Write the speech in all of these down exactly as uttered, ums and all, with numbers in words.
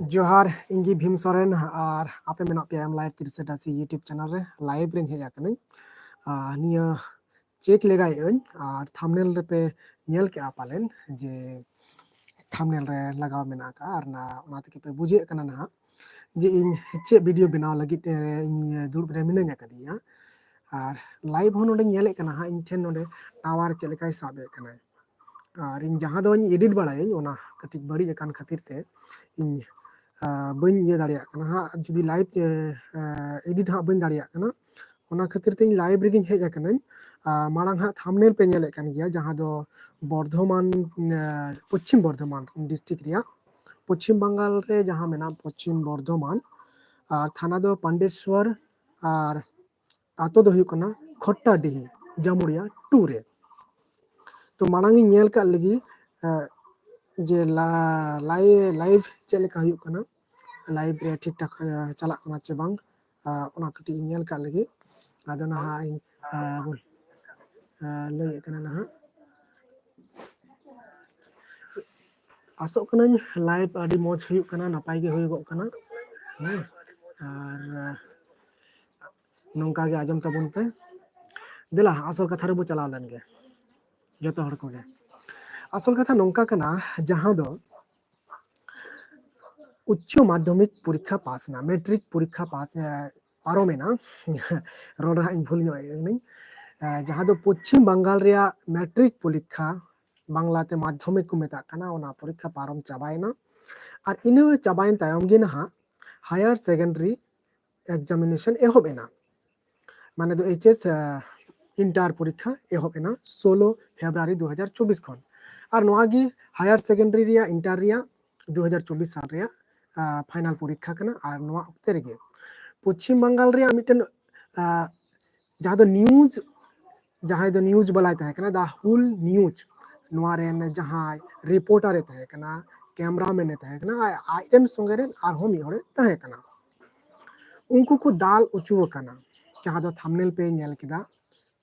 ᱡᱚᱦᱟᱨ, ᱤᱧ ᱜᱮ ᱵᱷᱤᱢ ᱥᱚᱨᱮᱱ, ᱟᱨ ᱟᱯᱮ ᱢᱮᱱᱟᱜ ᱯᱮᱭᱟ ᱮᱢ ᱞᱟᱭᱤᱵᱷ ᱛᱤᱨᱤᱥ ᱴᱟᱥᱤ YouTube ᱪᱮᱱᱮᱞ ᱨᱮ᱾ ᱞᱟᱭᱤᱵᱷ ᱨᱮᱧ ᱦᱮᱡ ᱟᱠᱟᱱᱟᱹᱧ᱾ ᱟᱨ ᱱᱤᱭᱟᱹ ᱪᱮᱠ ᱞᱮᱜᱟᱭᱮᱫ ᱟᱹᱧ, ᱟᱨ ᱛᱷᱟᱢᱵᱱᱮᱞ ᱨᱮᱯᱮ ᱧᱮᱞ ᱠᱮᱜᱼᱟ ᱯᱟᱞᱮᱱ, ᱡᱮ ᱛᱷᱟᱢᱵᱱᱮᱞ ᱨᱮ ᱞᱟᱜᱟᱣ ᱢᱮᱱᱟᱜ ᱟᱠᱟᱫᱼᱟ, ᱟᱨ ᱚᱱᱟ, ᱚᱱᱟ ᱛᱮᱜᱮ ᱯᱮ ᱵᱩᱡᱷᱟᱹᱣᱮᱫ ᱠᱟᱱᱟ ᱱᱟᱦᱟᱜ ᱡᱮ ᱤᱧ ᱪᱮᱫ ᱵᱷᱤᱰᱤᱭᱳ ᱵᱮᱱᱟᱣ ᱞᱟᱹᱜᱤᱫ ᱤᱧ ᱫᱩᱲᱩᱵ ᱨᱮ ᱢᱤᱱᱟᱹᱧ ᱟᱠᱟᱫᱤᱧᱟ᱾ ᱟᱨ ᱞᱟᱭᱤᱵᱷ ᱦᱚᱸ ᱱᱚᱰᱮᱧ ᱧᱮᱞᱮᱫ ᱠᱟᱱᱟ ᱦᱟᱸᱜ, ᱤᱧ ᱴᱷᱮᱱ ᱱᱚᱰᱮ ᱴᱟᱣᱟᱨ ᱪᱮᱫ ᱞᱮᱠᱟᱭ ᱥᱟᱵ ᱮᱫ ᱠᱟᱱᱟᱭ᱾ ᱟᱨ ᱤᱧ ᱡᱟᱦᱟᱸ ᱫᱚᱧ ᱮᱰᱤᱴ ᱵᱟᱲᱟᱭᱟᱹᱧ, ᱚᱱᱟ ᱠᱟᱹᱴᱤᱡ ᱵᱟᱹᱲᱤᱡ ᱟᱠᱟᱱ ᱠᱷᱟᱹᱛᱤᱨ ᱛᱮ ᱤᱧ, ᱟᱸ, ᱵᱟᱹᱧ ᱤᱭᱟᱹ ᱫᱟᱲᱮᱭᱟᱜ ᱠᱟᱱᱟ ᱦᱟᱸᱜ, ᱡᱩᱫᱤ ᱞᱟᱭᱤᱵᱷ, ᱮ, ᱮ, ᱮᱰᱤᱴ ᱦᱟᱸᱜ ᱵᱟᱹᱧ ᱫᱟᱲᱮᱭᱟᱜ ᱠᱟᱱᱟ᱾ ᱚᱱᱟ ᱠᱷᱟᱹᱛᱤᱨ ᱛᱮ ᱤᱧ ᱞᱟᱭᱤᱵᱷ ᱨᱮᱜᱮᱧ ᱦᱮᱡ ᱟᱠᱟᱱᱟᱹᱧ᱾ ᱟᱸ, ᱢᱟᱲᱟᱝ ᱦᱟᱸᱜ ᱛᱷᱟᱢᱵᱱᱮᱞ ᱯᱮ ᱧᱮᱞᱮᱫ ᱠᱟᱱ ᱜᱮᱭᱟ, ᱡᱟᱦᱟᱸ ᱫᱚ ᱵᱚᱨᱫᱷᱚᱢᱟᱱ, ᱮ, ᱯᱚᱪᱷᱤᱢ ᱵᱚᱨᱫᱷᱚᱢᱟᱱ ᱰᱤᱥᱴᱨᱤᱠᱴ ᱨᱮᱭᱟᱜ, ᱯᱚᱪᱷᱤᱢ ᱵᱟᱝᱜᱟᱞ ᱨᱮ ᱡᱟᱦᱟᱸ ᱢᱮᱱᱟᱜ ᱯᱚᱪᱷᱤᱢ ᱵᱚᱨᱫᱷᱚᱢᱟᱱ, ᱟᱨ ᱛᱷᱟᱱᱟ ᱫᱚ ᱯᱟᱱᱰᱮᱥᱣᱚᱨ, ᱟᱨ ᱟᱛᱳ ᱫᱚ ᱦᱩᱭᱩᱜ ᱠᱟᱱᱟ ᱠᱷᱚᱴᱴᱟᱰᱤᱦᱤ, ᱡᱟᱢᱩᱲᱤᱭᱟ ᱴᱩ ᱨᱮ᱾ ᱛᱚ ᱢᱟᱲᱟᱝ ᱤᱧ ᱧᱮᱞ ᱠᱟᱜ ᱞᱮᱜᱮ, ᱮ, ᱡᱮ ᱞᱟ-, ᱞᱟᱭ-, ᱞᱟᱭᱤᱵᱷ ᱪᱮᱫ ᱞᱮᱠᱟ ᱦᱩᱭᱩᱜ ᱠᱟᱱᱟ, ᱞᱟᱭᱤᱵᱷ ᱨᱮ ᱴᱷᱤᱠ ᱴᱷᱟᱠ, ᱮ, ᱪᱟᱞᱟᱜ ᱠᱟᱱᱟ ᱪᱮ ᱵᱟᱝ, ᱮ, ᱚᱱᱟ ᱠᱟᱹᱴᱤᱡ ᱤᱧ ᱧᱮᱞ ᱠᱟᱜ ᱞᱮᱜᱮ᱾ ᱟᱫᱚ ᱱᱟᱦᱟᱜ ᱤᱧ, ᱮ, ᱵᱚᱱ, ᱮ, ᱞᱟᱹᱭᱮᱫ ᱠᱟᱱᱟ ᱱᱟᱦᱟᱜ᱾ ᱟᱥᱚᱜ ᱠᱟᱹᱱᱟᱹᱧ ᱞᱟᱭᱤᱵᱷ ᱟᱹᱰᱤ ᱢᱚᱡᱽ ᱦᱩᱭᱩᱜ ᱠᱟᱱᱟ, ᱱᱟᱯᱟᱭ ᱜᱮ ᱦᱩᱭᱩᱜᱚᱜ ᱠᱟᱱᱟ᱾ ᱦᱮᱸ, ᱟᱨ, ᱮ, ᱱᱚᱝᱠᱟ ᱜᱮ ᱟᱸᱡᱚᱢ ᱛᱟᱵᱚᱱ ᱯᱮ᱾ ᱫᱮᱞᱟ, ᱟᱥᱚᱞ ᱠᱟᱛᱷᱟ ᱨᱮᱵᱚ ᱪᱟᱞᱟᱣ ᱞᱮᱱ ᱜᱮ, ᱡᱚᱛᱚ ᱦᱚᱲ ᱠᱚᱜᱮ᱾ ᱟᱥᱚᱞ ᱠᱟᱛᱷᱟ ᱱᱚᱝᱠᱟ ᱠᱟᱱᱟ, ᱡᱟᱦᱟᱸ ᱫᱚ ᱩᱪᱪᱚ ᱢᱟᱫᱽᱫᱷᱚᱢᱤᱠ ᱯᱚᱨᱤᱠᱠᱷᱟ ᱯᱟᱥ ᱮᱱᱟ, ᱢᱮᱴᱨᱤᱠ ᱯᱚᱨᱤᱠᱠᱷᱟ ᱯᱟᱥ, ᱮ, ᱯᱟᱨᱚᱢᱮᱱᱟ᱾ ᱨᱚᱲ ᱨᱮ ᱦᱟᱸᱜ ᱤᱧ ᱵᱷᱩᱞ ᱧᱚᱜ ᱮᱫ ᱠᱟᱹᱱᱟᱹᱧ᱾ ᱮ, ᱡᱟᱦᱟᱸ ᱫᱚ ᱯᱚᱪᱷᱤᱢ ᱵᱟᱝᱜᱟᱞ ᱨᱮᱭᱟᱜ ᱢᱮᱴᱨᱤᱠ ᱯᱚᱨᱤᱠᱠᱷᱟ, ᱵᱟᱝᱞᱟᱛᱮ ᱢᱟᱫᱽᱫᱷᱚᱢᱤᱠ ᱠᱚ ᱢᱮᱛᱟᱜ ᱠᱟᱱᱟ, ᱚᱱᱟ ᱯᱚᱨᱤᱠᱠᱷᱟ ᱯᱟᱨᱚᱢ ᱪᱟᱵᱟᱭᱮᱱᱟ᱾ ᱟᱨ ᱤᱱᱟᱹ ᱪᱟᱵᱟᱭᱮᱱ ᱛᱟᱭᱚᱢ ᱜᱮ ᱱᱟᱦᱟᱜ ᱦᱟᱭᱟᱨ ᱥᱮᱠᱮᱱᱰᱟᱨᱤ ᱮᱠᱡᱟᱢᱤᱱᱮᱥᱚᱱ ᱮᱦᱚᱵ ᱮᱱᱟ᱾ ᱢᱟᱱᱮ ᱫᱚ ᱮᱭᱤᱪ ᱮᱥ, ᱮ, ᱤᱱᱴᱟᱨ ᱯᱚᱨᱤᱠᱠᱷᱟ ᱮᱦᱚᱵ ᱮᱱᱟ ᱥᱳᱞᱳ ᱯᱷᱮᱵᱽᱨᱩᱣᱟᱨᱤ ᱫᱩ ᱦᱟᱡᱟᱨ ᱪᱚᱵᱵᱤᱥ ᱠᱷᱚᱱ᱾ ᱟᱨ ᱱᱚᱣᱟ ᱜᱮ ᱦᱟᱭᱟᱨ ᱥᱮᱠᱮᱱᱰᱟᱨᱤ ᱨᱮᱭᱟᱜ, ᱤᱱᱴᱟᱨ ᱨᱮᱭᱟᱜ ᱫᱩ ᱦᱟᱡᱟᱨ ᱪᱚᱵᱵᱤᱥ ᱥᱟᱞ ᱨᱮᱭᱟᱜ, ᱟ, ᱯᱷᱟᱭᱱᱟᱞ ᱯᱚᱨᱤᱠᱠᱷᱟ ᱠᱟᱱᱟ᱾ ᱟᱨ ᱱᱚᱣᱟ ᱚᱠᱛᱮ ᱨᱮᱜᱮ ᱯᱚᱪᱷᱤᱢ ᱵᱟᱝᱜᱟᱞ ᱨᱮᱭᱟᱜ ᱢᱤᱫᱴᱮᱱ, ᱟ, ᱡᱟᱦᱟᱸ ᱫᱚ ᱱᱤᱭᱩᱡᱽ, ᱡᱟᱦᱟᱸᱭ ᱫᱚ ᱱᱤᱭᱩᱡᱽ ᱵᱟᱞᱟᱭ ᱛᱟᱦᱮᱸ ᱠᱟᱱᱟ, ᱫᱟ ᱦᱩᱞ ᱱᱤᱭᱩᱡᱽ, ᱱᱚᱣᱟ ᱨᱮᱱ ᱡᱟᱦᱟᱸᱭ ᱨᱤᱯᱳᱨᱴᱟᱨ ᱮ ᱛᱟᱦᱮᱸ ᱠᱟᱱᱟ, ᱠᱮᱢᱨᱟᱢᱮᱱ ᱮ ᱛᱟᱦᱮᱸ ᱠᱟᱱᱟ, ᱟᱡ, ᱟᱡ ᱨᱮᱱ ᱥᱚᱸᱜᱮ ᱨᱮᱱ ᱟᱨᱦᱚᱸ ᱢᱤᱫ ᱦᱚᱲᱮ ᱛᱟᱦᱮᱸ ᱠᱟᱱᱟ᱾ ᱩᱱᱠᱩ ᱠᱚ ᱫᱟᱞ ᱚᱪᱚ ᱟᱠᱟᱱᱟ, ᱡᱟᱦᱟᱸ ᱫᱚ ᱛᱷᱟᱢᱵᱱᱮᱞ ᱯᱮ ᱧᱮᱞ ᱠᱮᱫᱟ᱾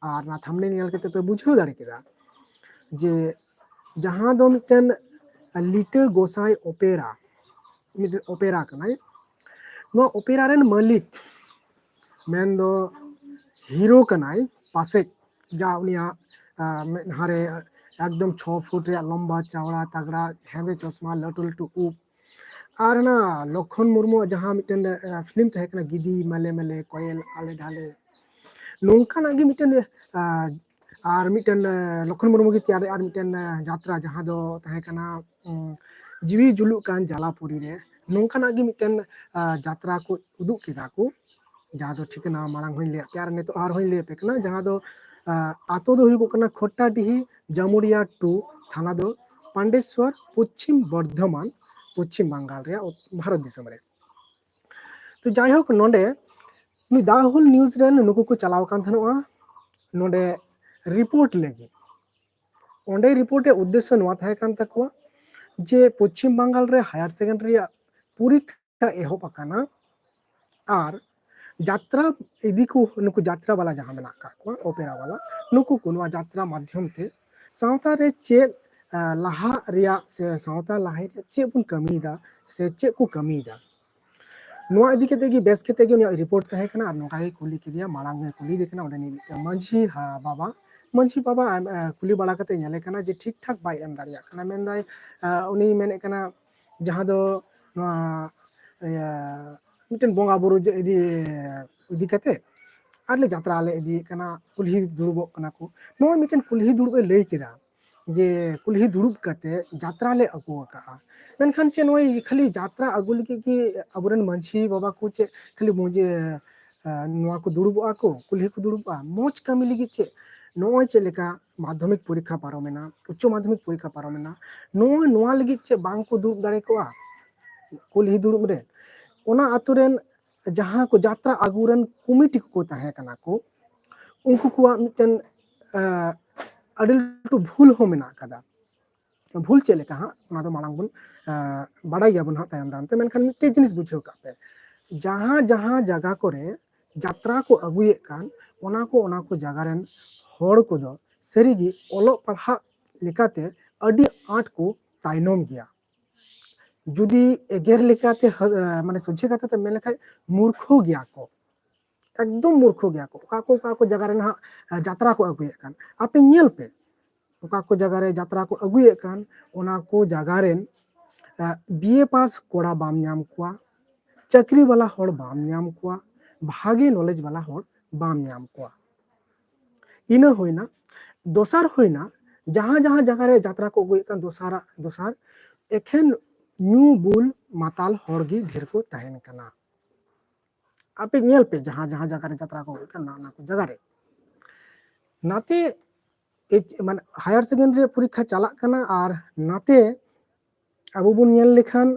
ᱟᱨ ᱚᱱᱟ ᱛᱷᱟᱢᱵᱱᱮᱞ ᱧᱮᱞ ᱠᱟᱛᱮ ᱯᱮ ᱵᱩᱡᱷᱟᱹᱣ ᱫᱟᱲᱮ ᱠᱮᱫᱟ ᱡᱮ ᱡᱟᱦᱟᱸ ᱫᱚ ᱢᱤᱫᱴᱮᱱ ᱞᱤᱴᱟᱹ ᱜᱚᱸᱥᱟᱭ ᱚᱯᱮᱨᱟ, ᱢᱤᱫᱴᱮᱱ ᱚᱯᱮᱨᱟ ᱠᱟᱱᱟᱭ᱾ ᱱᱚᱣᱟ ᱚᱯᱮᱨᱟ ᱨᱮᱱ ᱢᱟᱹᱞᱤᱠ ᱢᱮᱱᱫᱚ ᱦᱤᱨᱳ ᱠᱟᱱᱟᱭ ᱯᱟᱥᱮᱡ, ᱡᱟ ᱩᱱᱤᱭᱟᱜ ᱟᱸ, ᱢᱮᱫᱦᱟ ᱨᱮ ᱮᱠᱫᱚᱢ ᱪᱷᱚ ᱯᱷᱩᱴ ᱨᱮᱭᱟᱜ ᱞᱚᱢᱵᱟ ᱪᱟᱣᱲᱟ ᱛᱟᱜᱲᱟ ᱦᱮᱸᱫᱮ ᱪᱚᱥᱢᱟ, ᱞᱟᱹᱴᱩ ᱞᱟᱹᱴᱩ ᱩᱵ᱾ ᱟᱨ ᱚᱱᱟ ᱞᱚᱠᱠᱷᱚᱱ ᱢᱩᱨᱢᱩᱣᱟᱜ ᱡᱟᱦᱟᱸ ᱢᱤᱫᱴᱮᱱ ᱯᱷᱤᱞᱢ ᱛᱟᱦᱮᱸ ᱠᱟᱱᱟ, ᱜᱤᱫᱤ ᱢᱟᱞᱮ ᱢᱟᱞᱮ ᱠᱚᱭᱮᱞ ᱟᱞᱮ ᱰᱷᱟᱞᱮ, ᱱᱚᱝᱠᱟᱱᱟᱜ ᱜᱮ ᱢᱤᱫᱴᱮᱱ ᱟᱸ, ᱟᱨ ᱢᱤᱫᱴᱮᱱ ᱟᱸ, ᱞᱚᱠᱠᱷᱚᱱ ᱢᱩᱨᱢᱩ ᱜᱮ ᱛᱮᱭᱟᱨ ᱞᱮᱫᱼᱟ ᱟᱨ ᱢᱤᱫᱴᱮᱱ ᱟᱸ, ᱡᱟᱛᱨᱟ, ᱡᱟᱦᱟᱸ ᱫᱚ ᱛᱟᱦᱮᱸ ᱠᱟᱱᱟ ᱩᱸ, ᱡᱤᱣᱤ ᱡᱩᱞᱩᱜ ᱠᱟᱱ ᱡᱟᱞᱟᱯᱩᱨᱤ ᱨᱮ᱾ ᱱᱚᱝᱠᱟᱱᱟᱜ ᱜᱮ ᱢᱤᱫᱴᱮᱱ ᱟᱸ, ᱡᱟᱛᱨᱟ ᱠᱚ ᱩᱫᱩᱜ ᱠᱮᱫᱟ ᱠᱚ, ᱡᱟᱦᱟᱸ ᱫᱚ ᱴᱷᱤᱠᱟᱹᱱᱟ ᱢᱟᱲᱟᱝ ᱦᱚᱸᱧ ᱞᱟᱹᱭᱟᱫ ᱯᱮᱭᱟ ᱟᱨ ᱱᱤᱛᱚᱜ ᱟᱨᱦᱚᱸᱧ ᱞᱟᱹᱭ ᱟᱯᱮ ᱠᱟᱱᱟ, ᱡᱟᱦᱟᱸ ᱫᱚ ᱟᱸ, ᱟᱛᱳ ᱫᱚ ᱦᱩᱭᱩᱜᱚᱜ ᱠᱟᱱᱟ ᱠᱷᱚᱴᱴᱟᱰᱤᱦᱤ, ᱡᱟᱢᱩᱲᱤᱭᱟ ᱴᱩ, ᱛᱷᱟᱱᱟ ᱫᱚ ᱯᱟᱱᱰᱮᱥᱣᱚᱨ, ᱯᱚᱪᱷᱤᱢ ᱵᱚᱨᱫᱷᱚᱢᱟᱱ, ᱯᱚᱪᱷᱤᱢ ᱵᱟᱝᱜᱟᱞ ᱨᱮᱭᱟᱜ ᱩᱛ-, ᱵᱷᱟᱨᱚᱛ ᱫᱤᱥᱚᱢ ᱨᱮ᱾ ᱛᱚ ᱡᱟᱭᱦᱳᱠ, ᱱᱚᱰᱮ ᱱᱩᱭ ᱫᱟ ᱦᱳᱞ ᱱᱤᱭᱩᱡᱽ ᱨᱮᱱ ᱱᱩᱠᱩ ᱠᱚ ᱪᱟᱞᱟᱣ ᱟᱠᱟᱱ ᱛᱟᱦᱮᱱᱚᱜᱼᱟ ᱱᱚᱰᱮ ᱨᱤᱯᱳᱨᱴ ᱞᱟᱹᱜᱤᱫ᱾ ᱚᱸᱰᱮ ᱨᱤᱯᱳᱨᱴ ᱨᱮᱭᱟᱜ ᱩᱫᱽᱫᱮᱥᱥᱚ ᱱᱚᱣᱟ ᱛᱟᱦᱮᱸ ᱠᱟᱱ ᱛᱟᱠᱚᱣᱟ ᱡᱮ ᱯᱚᱪᱷᱤᱢ ᱵᱟᱝᱜᱟᱞ ᱨᱮ ᱦᱟᱭᱟᱨ ᱥᱮᱠᱮᱱᱰᱟᱨᱤ ᱨᱮᱭᱟᱜ ᱯᱚᱨᱤᱠᱠᱷᱟ ᱮᱦᱚᱵ ᱟᱠᱟᱱᱟ, ᱟᱨ ᱡᱟᱛᱨᱟ ᱤᱫᱤ ᱠᱚ, ᱱᱩᱠᱩ ᱡᱟᱛᱨᱟ ᱵᱟᱞᱟ ᱡᱟᱦᱟᱸ ᱢᱮᱱᱟᱜ ᱟᱠᱟᱫ ᱠᱚᱣᱟ, ᱚᱯᱮᱨᱟ ᱵᱟᱞᱟ, ᱱᱩᱠᱩ ᱠᱚ ᱱᱚᱣᱟ ᱡᱟᱛᱨᱟ ᱢᱟᱫᱽᱫᱷᱚᱢ ᱛᱮ ᱥᱟᱶᱛᱟ ᱨᱮ ᱪᱮᱫ ᱟᱸ, ᱞᱟᱦᱟᱜ ᱨᱮᱭᱟᱜ ᱥᱮ ᱥᱟᱶᱛᱟ ᱞᱟᱦᱟᱭ ᱨᱮᱭᱟᱜ ᱪᱮᱫ ᱵᱚᱱ ᱠᱟᱹᱢᱤᱭᱮᱫᱟ ᱥᱮ ᱪᱮᱫ ᱠᱚ ᱠᱟᱹᱢᱤᱭᱮᱫᱟ, ᱱᱚᱣᱟ ᱤᱫᱤ ᱠᱟᱛᱮ ᱜᱮ ᱵᱮᱥ ᱠᱟᱛᱮ ᱜᱮ ᱩᱱᱤᱭᱟᱜ ᱨᱤᱯᱳᱨᱴ ᱛᱟᱦᱮᱸ ᱠᱟᱱᱟ᱾ ᱟᱨ ᱱᱚᱝᱠᱟ ᱜᱮ ᱠᱩᱞᱤ ᱠᱮᱫᱮᱭᱟ, ᱢᱟᱲᱟᱝ ᱮ ᱠᱩᱞᱤᱭᱮᱫᱮ ᱠᱟᱱᱟ ᱚᱸᱰᱮᱱᱤᱡ ᱢᱤᱫᱴᱟᱝ ᱢᱟᱹᱡᱷᱤ ᱦᱟ-, ᱵᱟᱵᱟ, ᱢᱟᱹᱡᱷᱤ ᱵᱟᱵᱟ ᱟᱭᱢ-, ᱮ, ᱠᱩᱞᱤ ᱵᱟᱲᱟ ᱠᱟᱛᱮ ᱧᱮᱞᱮ ᱠᱟᱱᱟ ᱡᱮ ᱴᱷᱤᱠ ᱴᱷᱟᱠ ᱵᱟᱭ ᱮᱢ ᱫᱟᱲᱮᱭᱟᱜ ᱠᱟᱱᱟ᱾ ᱢᱮᱱᱫᱟᱭ, ᱮ, ᱩᱱᱤ ᱢᱮᱱᱮᱫ ᱠᱟᱱᱟ ᱡᱟᱦᱟᱸ ᱫᱚ ᱱᱚᱣᱟ, ᱤᱭᱟᱹ, ᱢᱤᱫᱴᱮᱱ ᱵᱚᱸᱜᱟ ᱵᱩᱨᱩ ᱡᱮ ᱤᱫᱤ, ᱤᱫᱤ ᱠᱟᱛᱮ ᱟᱨ ᱞᱮ ᱡᱟᱛᱨᱟ ᱞᱮ ᱤᱫᱤᱭᱮᱫ ᱠᱟᱱᱟ, ᱠᱩᱞᱦᱤ ᱫᱩᱲᱩᱵᱚᱜ ᱠᱟᱱᱟ ᱠᱚ᱾ ᱱᱚᱣᱟ ᱢᱤᱫᱴᱮᱱ ᱠᱩᱞᱦᱤ ᱫᱩᱲᱩᱵ ᱮ ᱞᱟᱹᱭ ᱠᱮᱫᱟ ᱡᱮ ᱠᱩᱞᱦᱤ ᱫᱩᱲᱩᱵ ᱠᱟᱛᱮ ᱡᱟᱛᱨᱟ ᱞᱮ ᱟᱹᱜᱩ ᱟᱠᱟᱫᱼᱟ᱾ ᱢᱮᱱᱠᱷᱟᱱ ᱪᱮᱫ ᱱᱚᱜᱼᱚᱭ ᱠᱷᱟᱹᱞᱤ ᱡᱟᱛᱨᱟ ᱟᱹᱜᱩ ᱞᱟᱹᱜᱤᱫ ᱜᱮ ᱟᱵᱚᱨᱮᱱ ᱢᱟᱹᱡᱷᱤ ᱵᱟᱵᱟ ᱠᱚ ᱪᱮᱫ ᱠᱷᱟᱹᱞᱤ ᱢᱚᱡᱮ, ᱮ, ᱱᱚᱣᱟ ᱠᱚ ᱫᱩᱲᱩᱵᱚᱜᱼᱟ ᱠᱚ, ᱠᱩᱞᱦᱤ ᱠᱚ ᱫᱩᱲᱩᱵᱚᱜᱼᱟ? ᱢᱚᱡᱽ ᱠᱟᱹᱢᱤ ᱞᱟᱹᱜᱤᱫ ᱪᱮᱫ ᱱᱚᱜᱼᱚᱭ ᱪᱮᱫ ᱞᱮᱠᱟ ᱢᱟᱫᱽᱫᱷᱚᱢᱤᱠ ᱯᱚᱨᱤᱠᱠᱷᱟ ᱯᱟᱨᱚᱢᱮᱱᱟ, ᱩᱪᱪᱚ ᱢᱟᱫᱽᱫᱷᱚᱢᱤᱠ ᱯᱚᱨᱤᱠᱠᱷᱟ ᱯᱟᱨᱚᱢᱮᱱᱟ, ᱱᱚᱜᱼᱚᱭ ᱱᱚᱣᱟ ᱞᱟᱹᱜᱤᱫ ᱪᱮᱫ ᱵᱟᱝ ᱠᱚ ᱫᱩᱲᱩᱵ ᱫᱟᱲᱮ ᱠᱚᱜᱼᱟ ᱠᱩᱞᱦᱤ ᱫᱩᱲᱩᱵ ᱨᱮ? ᱚᱱᱟ ᱟᱛᱳ ᱨᱮᱱ ᱡᱟᱦᱟᱸ ᱠᱚ ᱡᱟᱛᱨᱟ ᱟᱹᱜᱩ ᱨᱮᱱ ᱠᱚᱢᱤᱴᱤ ᱠᱚᱠᱚ ᱛᱟᱦᱮᱸ ᱠᱟᱱᱟ ᱠᱚ, ᱩᱱᱠᱩ ᱠᱚᱣᱟᱜ ᱢᱤᱫᱴᱮᱱ, ᱮ, ᱟᱹᱰᱤ ᱞᱟᱹᱴᱩ ᱵᱷᱩᱞ ᱦᱚᱸ ᱢᱮᱱᱟᱜ ᱟᱠᱟᱫᱟ᱾ ᱵᱷᱩᱞ ᱪᱮᱫ ᱞᱮᱠᱟ ᱦᱟᱸᱜ, ᱚᱱᱟ ᱫᱚ ᱢᱟᱲᱟᱝ ᱵᱚᱱ, ᱮ, ᱵᱟᱰᱟᱭ ᱜᱮᱭᱟᱵᱚᱱ ᱦᱟᱸᱜ ᱛᱟᱭᱚᱢ ᱫᱟᱨᱟᱢ ᱛᱮ᱾ ᱢᱮᱱᱠᱷᱟᱱ ᱢᱤᱫᱴᱮᱡ ᱡᱤᱱᱤᱥ ᱵᱩᱡᱷᱟᱹᱣ ᱠᱟᱜ ᱯᱮ, ᱡᱟᱦᱟᱸ ᱡᱟᱦᱟᱸ ᱡᱟᱭᱜᱟ ᱠᱚᱨᱮ ᱡᱟᱛᱨᱟ ᱠᱚ ᱟᱹᱜᱩᱭᱮᱫ ᱠᱟᱱ, ᱚᱱᱟ ᱠᱚ, ᱚᱱᱟ ᱠᱚ ᱡᱟᱭᱜᱟ ᱨᱮᱱ ᱦᱚᱲ ᱠᱚᱫᱚ ᱥᱟᱹᱨᱤᱜᱮ ᱚᱞᱚᱜ ᱯᱟᱲᱦᱟᱜ ᱞᱮᱠᱟᱛᱮ ᱟᱹᱰᱤ ᱟᱸᱴ ᱠᱚ ᱛᱟᱭᱱᱚᱢ ᱜᱮᱭᱟ᱾ ᱡᱩᱫᱤ ᱮᱜᱮᱨ ᱞᱮᱠᱟᱛᱮ ᱦᱟ-, ᱢᱟᱱᱮ ᱥᱚᱡᱷᱮ ᱠᱟᱛᱷᱟ ᱛᱮ ᱢᱮᱱ ᱞᱮᱠᱷᱟᱡ ᱢᱩᱨᱠᱷᱚ ᱜᱮᱭᱟ ᱠᱚ, ᱮᱠᱫᱚᱢ ᱢᱩᱨᱠᱷᱚ ᱜᱮᱭᱟ ᱠᱚ᱾ ᱚᱠᱟ ᱠᱚ, ᱚᱠᱟ ᱠᱚ ᱡᱟᱭᱜᱟ ᱨᱮ ᱱᱟᱦᱟᱜ ᱡᱟᱛᱨᱟ ᱠᱚ ᱟᱹᱜᱩᱭᱮᱫ ᱠᱟᱱ, ᱟᱯᱮ ᱧᱮᱞ ᱯᱮ, ᱚᱠᱟ ᱠᱚ ᱡᱟᱭᱜᱟ ᱨᱮ ᱡᱟᱛᱨᱟ ᱠᱚ ᱟᱹᱜᱩᱭᱮᱫ ᱠᱟᱱ, ᱚᱱᱟ ᱠᱚ ᱡᱟᱭᱜᱟ ᱨᱮᱱ ᱵᱤ ᱮ ᱯᱟᱥ ᱠᱚᱲᱟ ᱵᱟᱢ ᱧᱟᱢ ᱠᱚᱣᱟ, ᱪᱟᱹᱠᱨᱤ ᱵᱟᱞᱟ ᱦᱚᱲ ᱵᱟᱢ ᱧᱟᱢ ᱠᱚᱣᱟ, ᱵᱷᱟᱜᱮ ᱱᱚᱞᱮᱡᱽ ᱵᱟᱞᱟ ᱦᱚᱲ ᱵᱟᱢ ᱧᱟᱢ ᱠᱚᱣᱟ᱾ ᱤᱱᱟᱹ ᱦᱩᱭᱱᱟ᱾ ᱫᱚᱥᱟᱨ ᱦᱩᱭᱱᱟ, ᱡᱟᱦᱟᱸ ᱡᱟᱦᱟᱸ ᱡᱟᱭᱜᱟ ᱨᱮ ᱡᱟᱛᱨᱟ ᱠᱚ ᱟᱹᱜᱩᱭᱮᱫ ᱠᱟᱱ, ᱫᱚᱥᱟᱨᱟᱜ ᱫᱚᱥᱟᱨ ᱮᱠᱷᱮᱱ ᱧᱩ ᱵᱩᱞ ᱢᱟᱛᱟᱞ ᱦᱚᱲ ᱜᱮ ᱰᱷᱮᱨ ᱠᱚ ᱛᱟᱦᱮᱱ ᱠᱟᱱᱟ᱾ ᱟᱯᱮ ᱧᱮᱞ ᱯᱮ, ᱡᱟᱦᱟᱸ ᱡᱟᱦᱟᱸ ᱡᱟᱭᱜᱟ ᱨᱮ ᱡᱟᱛᱨᱟ ᱠᱚ ᱦᱩᱭᱩᱜ ᱠᱟᱱᱟ, ᱚᱱᱟ ᱠᱚ ᱡᱟᱭᱜᱟ ᱨᱮ ᱱᱟᱛᱮ ᱮᱪ-, ᱢᱟᱱᱮ ᱦᱟᱭᱟᱨ ᱥᱮᱠᱮᱱᱰᱟᱨᱤ ᱯᱚᱨᱤᱠᱠᱷᱟ ᱪᱟᱞᱟᱜ ᱠᱟᱱᱟ, ᱟᱨ ᱱᱟᱛᱮ ᱟᱵᱚ ᱵᱚᱱ ᱧᱮᱞ ᱞᱮᱠᱷᱟᱱ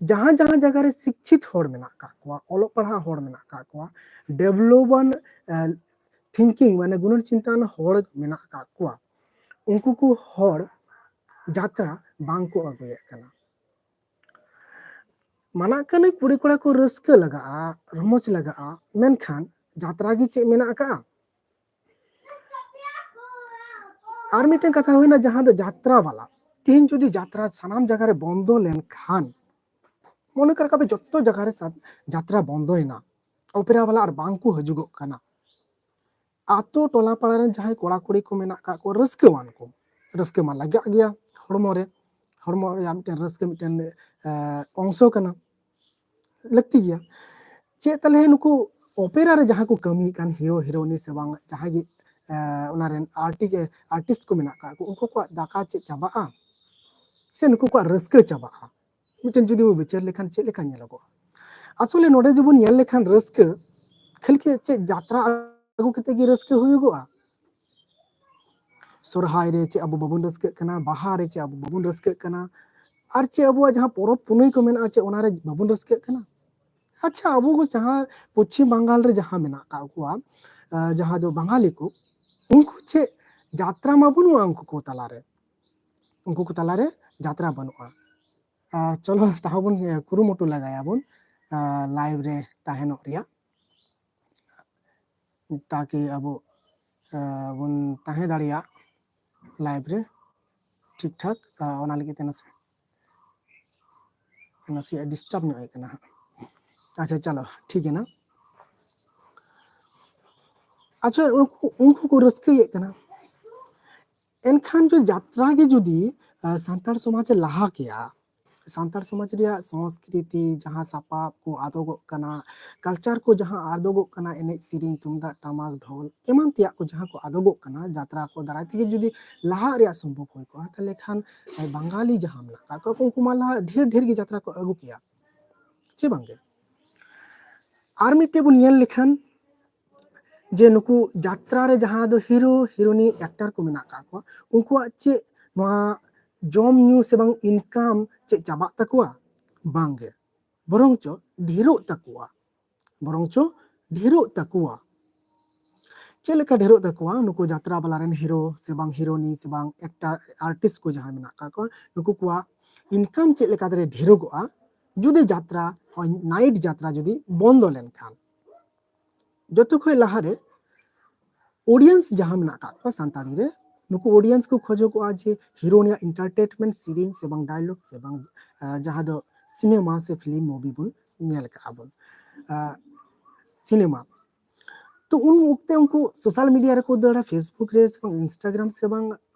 ᱡᱟᱦᱟᱸ ᱡᱟᱦᱟᱸ ᱡᱟᱭᱜᱟ ᱨᱮ ᱥᱤᱠᱪᱷᱤᱛ ᱦᱚᱲ ᱢᱮᱱᱟᱜ ᱠᱟᱜ ᱠᱚᱣᱟ, ᱚᱞᱚᱜ ᱯᱟᱲᱦᱟᱜ ᱦᱚᱲ ᱢᱮᱱᱟᱜ ᱠᱟᱜ ᱠᱚᱣᱟ, development thinking ᱢᱟᱱᱮ ᱜᱩᱱᱟᱹᱱ ᱪᱤᱱᱛᱟᱹᱣᱟᱱ ᱦᱚᱲ ᱢᱮᱱᱟᱜ ᱠᱟᱜ ᱠᱚᱣᱟ, ᱩᱱᱠᱩ ᱠᱚ ᱦᱚᱲ ᱡᱟᱛᱨᱟ ᱵᱟᱝ ᱠᱚ ᱟᱹᱜᱩᱭᱮᱫ ᱠᱟᱱᱟ᱾ ᱢᱟᱱᱟᱜ ᱠᱟᱹᱱᱟᱹᱧ ᱠᱩᱲᱤ ᱠᱚᱲᱟ ᱠᱚ ᱨᱟᱹᱥᱠᱟᱹ ᱞᱟᱜᱟᱜᱼᱟ, ᱨᱚᱢᱚᱡᱽ ᱞᱟᱜᱟᱜᱼᱟ, ᱢᱮᱱᱠᱷᱟᱱ ᱡᱟᱛᱨᱟ ᱜᱮ ᱪᱮᱫ ᱢᱮᱱᱟᱜ ᱟᱠᱟᱜᱼᱟ? ᱟᱨ ᱢᱤᱫᱴᱮᱱ ᱠᱟᱛᱷᱟ ᱦᱩᱭᱱᱟ ᱡᱟᱦᱟᱸ ᱫᱚ ᱡᱟᱛᱨᱟ ᱵᱟᱞᱟ᱾ ᱛᱮᱦᱮᱧ ᱡᱩᱫᱤ ᱡᱟᱛᱨᱟ ᱥᱟᱱᱟᱢ ᱡᱟᱭᱜᱟ ᱨᱮ ᱵᱚᱱᱫᱚ ᱞᱮᱱᱠᱷᱟᱱ, ᱢᱚᱱᱮ ᱠᱟᱜ ᱯᱮ ᱡᱚᱛᱚ ᱡᱟᱭᱜᱟ ᱨᱮ ᱥᱟ-, ᱡᱟᱛᱨᱟ ᱵᱚᱱᱫᱚᱭᱮᱱᱟ, ᱚᱯᱮᱨᱟ ᱵᱟᱞᱟ ᱟᱨ ᱵᱟᱝ ᱠᱚ ᱦᱤᱡᱩᱜᱚᱜ ᱠᱟᱱᱟ, ᱟᱛᱳ ᱴᱚᱞᱟ ᱯᱟᱲᱟ ᱨᱮᱱ ᱡᱟᱦᱟᱸᱭ ᱠᱚᱲᱟ ᱠᱩᱲᱤ ᱠᱚ ᱢᱮᱱᱟᱜ ᱠᱟᱜ ᱠᱚ, ᱨᱟᱹᱥᱠᱟᱹᱣᱟᱱ ᱠᱚ, ᱨᱟᱹᱥᱠᱟᱹ ᱢᱟ ᱞᱟᱜᱟᱜ ᱜᱮᱭᱟ, ᱦᱚᱲᱢᱚ ᱨᱮ, ᱦᱚᱲᱢᱚ ᱨᱮᱭᱟᱜ ᱢᱤᱫᱴᱮᱱ ᱨᱟᱹᱥᱠᱟᱹ ᱢᱤᱫᱴᱮᱱ, ᱮ, ᱚᱝᱥᱚ ᱠᱟᱱᱟ, ᱞᱟᱹᱠᱛᱤ ᱜᱮᱭᱟ᱾ ᱪᱮᱫ ᱛᱟᱦᱞᱮ ᱱᱩᱠᱩ ᱚᱯᱮᱨᱟ ᱨᱮ ᱡᱟᱦᱟᱸ ᱠᱚ ᱠᱟᱹᱢᱤᱭᱮᱫ ᱠᱟᱱ ᱦᱤᱨᱳ ᱦᱤᱨᱳᱭᱤᱱ ᱥᱮ ᱵᱟᱝ ᱡᱟᱦᱟᱸᱭ ᱜᱮ, ᱮ, ᱚᱱᱟ ᱨᱮᱱ ᱟᱨᱴᱤ-, ᱟᱨᱴᱤᱥᱴ ᱠᱚ ᱢᱮᱱᱟᱜ ᱠᱟᱜ ᱠᱚ, ᱩᱱᱠᱩ ᱠᱚᱣᱟᱜ ᱫᱟᱠᱟ ᱪᱮᱫ ᱪᱟᱵᱟᱜᱼᱟ? ᱥᱮ ᱱᱩᱠᱩ ᱠᱚᱣᱟᱜ ᱨᱟᱹᱥᱠᱟᱹ ᱪᱟᱵᱟᱜᱼᱟ? ᱢᱤᱫᱴᱮᱱ ᱡᱩᱫᱤ ᱵᱚ ᱵᱤᱪᱟᱹᱨ ᱞᱮᱠᱷᱟᱱ ᱪᱮᱫ ᱞᱮᱠᱟ ᱧᱮᱞᱚᱜᱚᱜᱼᱟ? ᱟᱥᱚᱞᱮ ᱱᱚᱰᱮ ᱡᱮᱵᱚᱱ ᱧᱮᱞ ᱞᱮᱠᱷᱟᱱ ᱨᱟᱹᱥᱠᱟᱹ ᱠᱷᱟᱹᱞᱤ ᱪᱮᱫ ᱡᱟᱛᱨᱟ ᱟᱹᱜᱩ ᱠᱟᱛᱮ ᱜᱮ ᱨᱟᱹᱥᱠᱟᱹ ᱦᱩᱭᱩᱜᱚᱜᱼᱟ? ᱥᱚᱨᱦᱟᱭ ᱨᱮ ᱪᱮᱫ ᱟᱵᱚ ᱵᱟᱵᱚᱱ ᱨᱟᱹᱥᱠᱟᱹᱜ ᱠᱟᱱᱟ? ᱵᱟᱦᱟ ᱨᱮ ᱪᱮᱫ ᱟᱵᱚ ᱵᱟᱵᱚᱱ ᱨᱟᱹᱥᱠᱟᱹᱜ ᱠᱟᱱᱟ? ᱟᱨ ᱪᱮᱫ ᱟᱵᱚᱣᱟᱜ ᱡᱟᱦᱟᱸ ᱯᱚᱨᱚᱵᱽ ᱯᱩᱱᱟᱹᱭ ᱠᱚ ᱢᱮᱱᱟᱜᱼᱟ, ᱪᱮᱫ ᱚᱱᱟ ᱨᱮ ᱵᱟᱵᱚᱱ ᱨᱟᱹᱥᱠᱟᱹᱜ ᱠᱟᱱᱟ? ᱟᱪᱪᱷᱟ, ᱟᱵᱚ ᱠᱚ ᱡᱟᱦᱟᱸ ᱯᱚᱪᱷᱤᱢ ᱵᱟᱝᱜᱟᱞ ᱨᱮ ᱡᱟᱦᱟᱸ ᱢᱮᱱᱟᱜ ᱟᱠᱟᱫ ᱠᱚᱣᱟ, ᱟᱸ, ᱡᱟᱦᱟᱸ ᱫᱚ ᱵᱟᱝᱜᱟᱞᱤ ᱠᱚ, ᱩᱱᱠᱩ ᱪᱮᱫ ᱡᱟᱛᱨᱟ ᱢᱟ ᱵᱟᱹᱱᱩᱜᱼᱟ ᱩᱱᱠᱩ ᱠᱚ ᱛᱟᱞᱟᱨᱮ? ᱩᱱᱠᱩ ᱠᱚ ᱛᱟᱞᱟᱨᱮ ᱡᱟᱛᱨᱟ ᱵᱟᱹᱱᱩᱜᱼᱟ᱾ ᱟᱸ, ᱪᱚᱞᱚ ᱛᱟᱦᱚᱵᱚᱱ, ᱮ, ᱠᱩᱨᱩᱢᱩᱴᱩ ᱞᱟᱜᱟᱭᱟᱵᱚᱱ, ᱟᱸ, live ᱨᱮ ᱛᱟᱦᱮᱱᱚᱜ ᱨᱮᱭᱟᱜ᱾ ᱛᱟᱠᱤ ᱟᱵᱚ, ᱮ, ᱵᱚᱱ ᱛᱟᱦᱮᱸ ᱫᱟᱲᱮᱭᱟᱜ live ᱨᱮ ᱴᱷᱤᱠ ᱴᱷᱟᱠ, ᱮ, ᱚᱱᱟ ᱞᱟᱹᱜᱤᱫ ᱛᱮ ᱱᱟᱥᱮ ᱱᱟᱥᱮᱭᱟᱜ ᱰᱤᱥᱴᱟᱵᱽ ᱧᱚᱜ ᱮ ᱠᱟᱱᱟ ᱦᱟᱸᱜ᱾ ᱟᱪᱪᱷᱟ, ᱪᱟᱞᱚ, ᱴᱷᱤᱠ ᱮᱱᱟ᱾ ᱟᱪᱪᱷᱟ, ᱩᱱᱠᱩ, ᱩᱱᱠᱩ ᱠᱚ ᱨᱟᱹᱥᱠᱟᱹᱭᱮᱫ ᱠᱟᱱᱟ, ᱮᱱᱠᱷᱟᱱ ᱡᱩᱫᱤ ᱡᱟᱛᱨᱟ ᱜᱮ ᱡᱩᱫᱤ, ᱟᱸ, ᱥᱟᱱᱛᱟᱲ ᱥᱚᱢᱟᱡᱽ ᱮ ᱞᱟᱦᱟ ᱠᱮᱭᱟ, ᱥᱟᱱᱛᱟᱲ ᱥᱚᱢᱟᱡᱽ ᱨᱮᱭᱟᱜ ᱥᱚᱝᱥᱠᱨᱤᱛᱤ, ᱡᱟᱦᱟᱸ ᱥᱟᱯᱟᱵ ᱠᱚ ᱟᱫᱚᱜᱚᱜ ᱠᱟᱱᱟ, ᱠᱟᱞᱪᱟᱨ ᱠᱚ ᱡᱟᱦᱟᱸ ᱟᱫᱚᱜᱚᱜ ᱠᱟᱱᱟ, ᱮᱱᱮᱡ ᱥᱮᱨᱮᱧ, ᱛᱩᱢᱫᱟᱜ ᱴᱟᱢᱟᱠ, ᱰᱷᱚᱞ, ᱮᱢᱟᱱ ᱛᱮᱭᱟᱜ ᱠᱚ ᱡᱟᱦᱟᱸ ᱠᱚ ᱟᱫᱚᱜᱚᱜ ᱠᱟᱱᱟ, ᱡᱟᱛᱨᱟ ᱠᱚ ᱫᱟᱨᱟᱭ ᱛᱮᱜᱮ ᱡᱩᱫᱤ ᱞᱟᱦᱟᱜ ᱨᱮᱭᱟᱜ ᱥᱚᱢᱵᱷᱚᱵ ᱦᱩᱭ ᱠᱚᱜᱼᱟ, ᱛᱟᱦᱚᱞᱮ ᱠᱷᱟᱱ, ᱮ, ᱵᱟᱝᱜᱟᱞᱤ ᱡᱟᱦᱟᱸ ᱢᱮᱱᱟᱜ ᱠᱟᱜ ᱠᱚᱣᱟ, ᱩᱱᱠᱩ ᱢᱟ ᱞᱟᱦᱟ ᱰᱷᱮᱨ ᱰᱷᱮᱨ ᱜᱮ ᱡᱟᱛᱨᱟ ᱠᱚ ᱟᱹᱜᱩ ᱠᱮᱭᱟ, ᱪᱮ ᱵᱟᱝᱜᱮ? ᱟᱨ ᱢᱤᱫᱴᱮᱡ ᱵᱚᱱ ᱧᱮᱞ ᱞᱮᱠᱷᱟᱱ, ᱡᱮ ᱱᱩᱠᱩ ᱡᱟᱛᱨᱟ ᱨᱮ ᱡᱟᱦᱟᱸ ᱫᱚ ᱦᱤᱨᱳ, ᱦᱤᱨᱳᱱᱤ, ᱮᱠᱴᱟᱨ ᱠᱚ ᱢᱮᱱᱟᱜ ᱠᱟᱜ ᱠᱚᱣᱟ, ᱩᱱᱠᱩᱣᱟᱜ ᱪᱮᱫ ᱱᱚᱣᱟ ᱡᱚᱢ ᱧᱩ ᱥᱮ ᱵᱟᱝ ᱤᱱᱠᱟᱢ ᱪᱮᱫ ᱪᱟᱵᱟᱜ ᱛᱟᱠᱚᱣᱟ? ᱵᱟᱝᱜᱮ, ᱵᱚᱨᱚᱝ ᱪᱚ ᱰᱷᱮᱨᱚᱜ ᱛᱟᱠᱚᱣᱟ, ᱵᱚᱨᱚᱝ ᱪᱚ ᱰᱷᱮᱨᱚᱜ ᱛᱟᱠᱚᱣᱟ᱾ ᱪᱮᱫ ᱞᱮᱠᱟ ᱰᱷᱮᱨᱚᱜ ᱛᱟᱠᱚᱣᱟ? ᱱᱩᱠᱩ ᱡᱟᱛᱨᱟ ᱵᱟᱞᱟ ᱨᱮᱱ ᱦᱤᱨᱳ ᱥᱮ ᱵᱟᱝ ᱦᱤᱨᱳᱱᱤ ᱥᱮ ᱵᱟᱝ ᱮᱠᱴᱟᱨ, ᱟᱨᱴᱤᱥᱴ ᱠᱚ ᱡᱟᱦᱟᱸᱭ ᱢᱮᱱᱟᱜ ᱠᱟᱜ ᱠᱚᱣᱟ, ᱱᱩᱠᱩ ᱠᱚᱣᱟᱜ ᱤᱱᱠᱟᱢ ᱪᱮᱫ ᱞᱮᱠᱟ ᱛᱮ ᱰᱷᱮᱨᱚᱜᱚᱜᱼᱟ? ᱡᱩᱫᱤ ᱡᱟᱛᱨᱟ, ᱱᱟᱭᱤᱴ ᱡᱟᱛᱨᱟ ᱡᱩᱫᱤ ᱵᱚᱱᱫᱚ ᱞᱮᱱᱠᱷᱟᱱ, ᱡᱚᱛᱚ ᱠᱷᱚᱱ ᱞᱟᱦᱟᱨᱮ ᱚᱰᱤᱭᱮᱱᱥ ᱡᱟᱦᱟᱸ ᱢᱮᱱᱟᱜ ᱠᱟᱜ ᱠᱚᱣᱟ ᱥᱟᱱᱛᱟᱲᱤ ᱨᱮ, ᱱᱩᱠᱩ ᱚᱰᱤᱭᱮᱱᱥ ᱠᱚ ᱠᱷᱚᱡᱚᱜᱚᱜᱼᱟ ᱡᱮ ᱦᱤᱨᱳ ᱨᱮᱭᱟᱜ ᱮᱱᱴᱟᱨᱴᱮᱱᱢᱮᱱᱴ ᱥᱮᱨᱮᱧ ᱥᱮ ᱵᱟᱝ ᱰᱟᱭᱞᱚᱜ ᱥᱮ ᱵᱟᱝ, ᱟᱸ, ᱡᱟᱦᱟᱸ ᱫᱚ ᱥᱤᱱᱮᱢᱟ ᱥᱮ ᱯᱷᱤᱞᱢ ᱢᱩᱵᱷᱤ ᱵᱚᱱ ᱧᱮᱞ ᱠᱟᱜᱼᱟ ᱵᱚᱱ, ᱟᱸ, ᱥᱤᱱᱮᱢᱟ᱾ ᱛᱚ ᱩᱱ ᱚᱠᱛᱮ ᱩᱱᱠᱩ ᱥᱳᱥᱟᱞ ᱢᱤᱰᱤᱭᱟ ᱨᱮᱠᱚ ᱫᱟᱹᱲᱟ, Facebook ᱨᱮ ᱥᱮ ᱵᱟᱝ Instagram ᱥᱮ ᱵᱟᱝ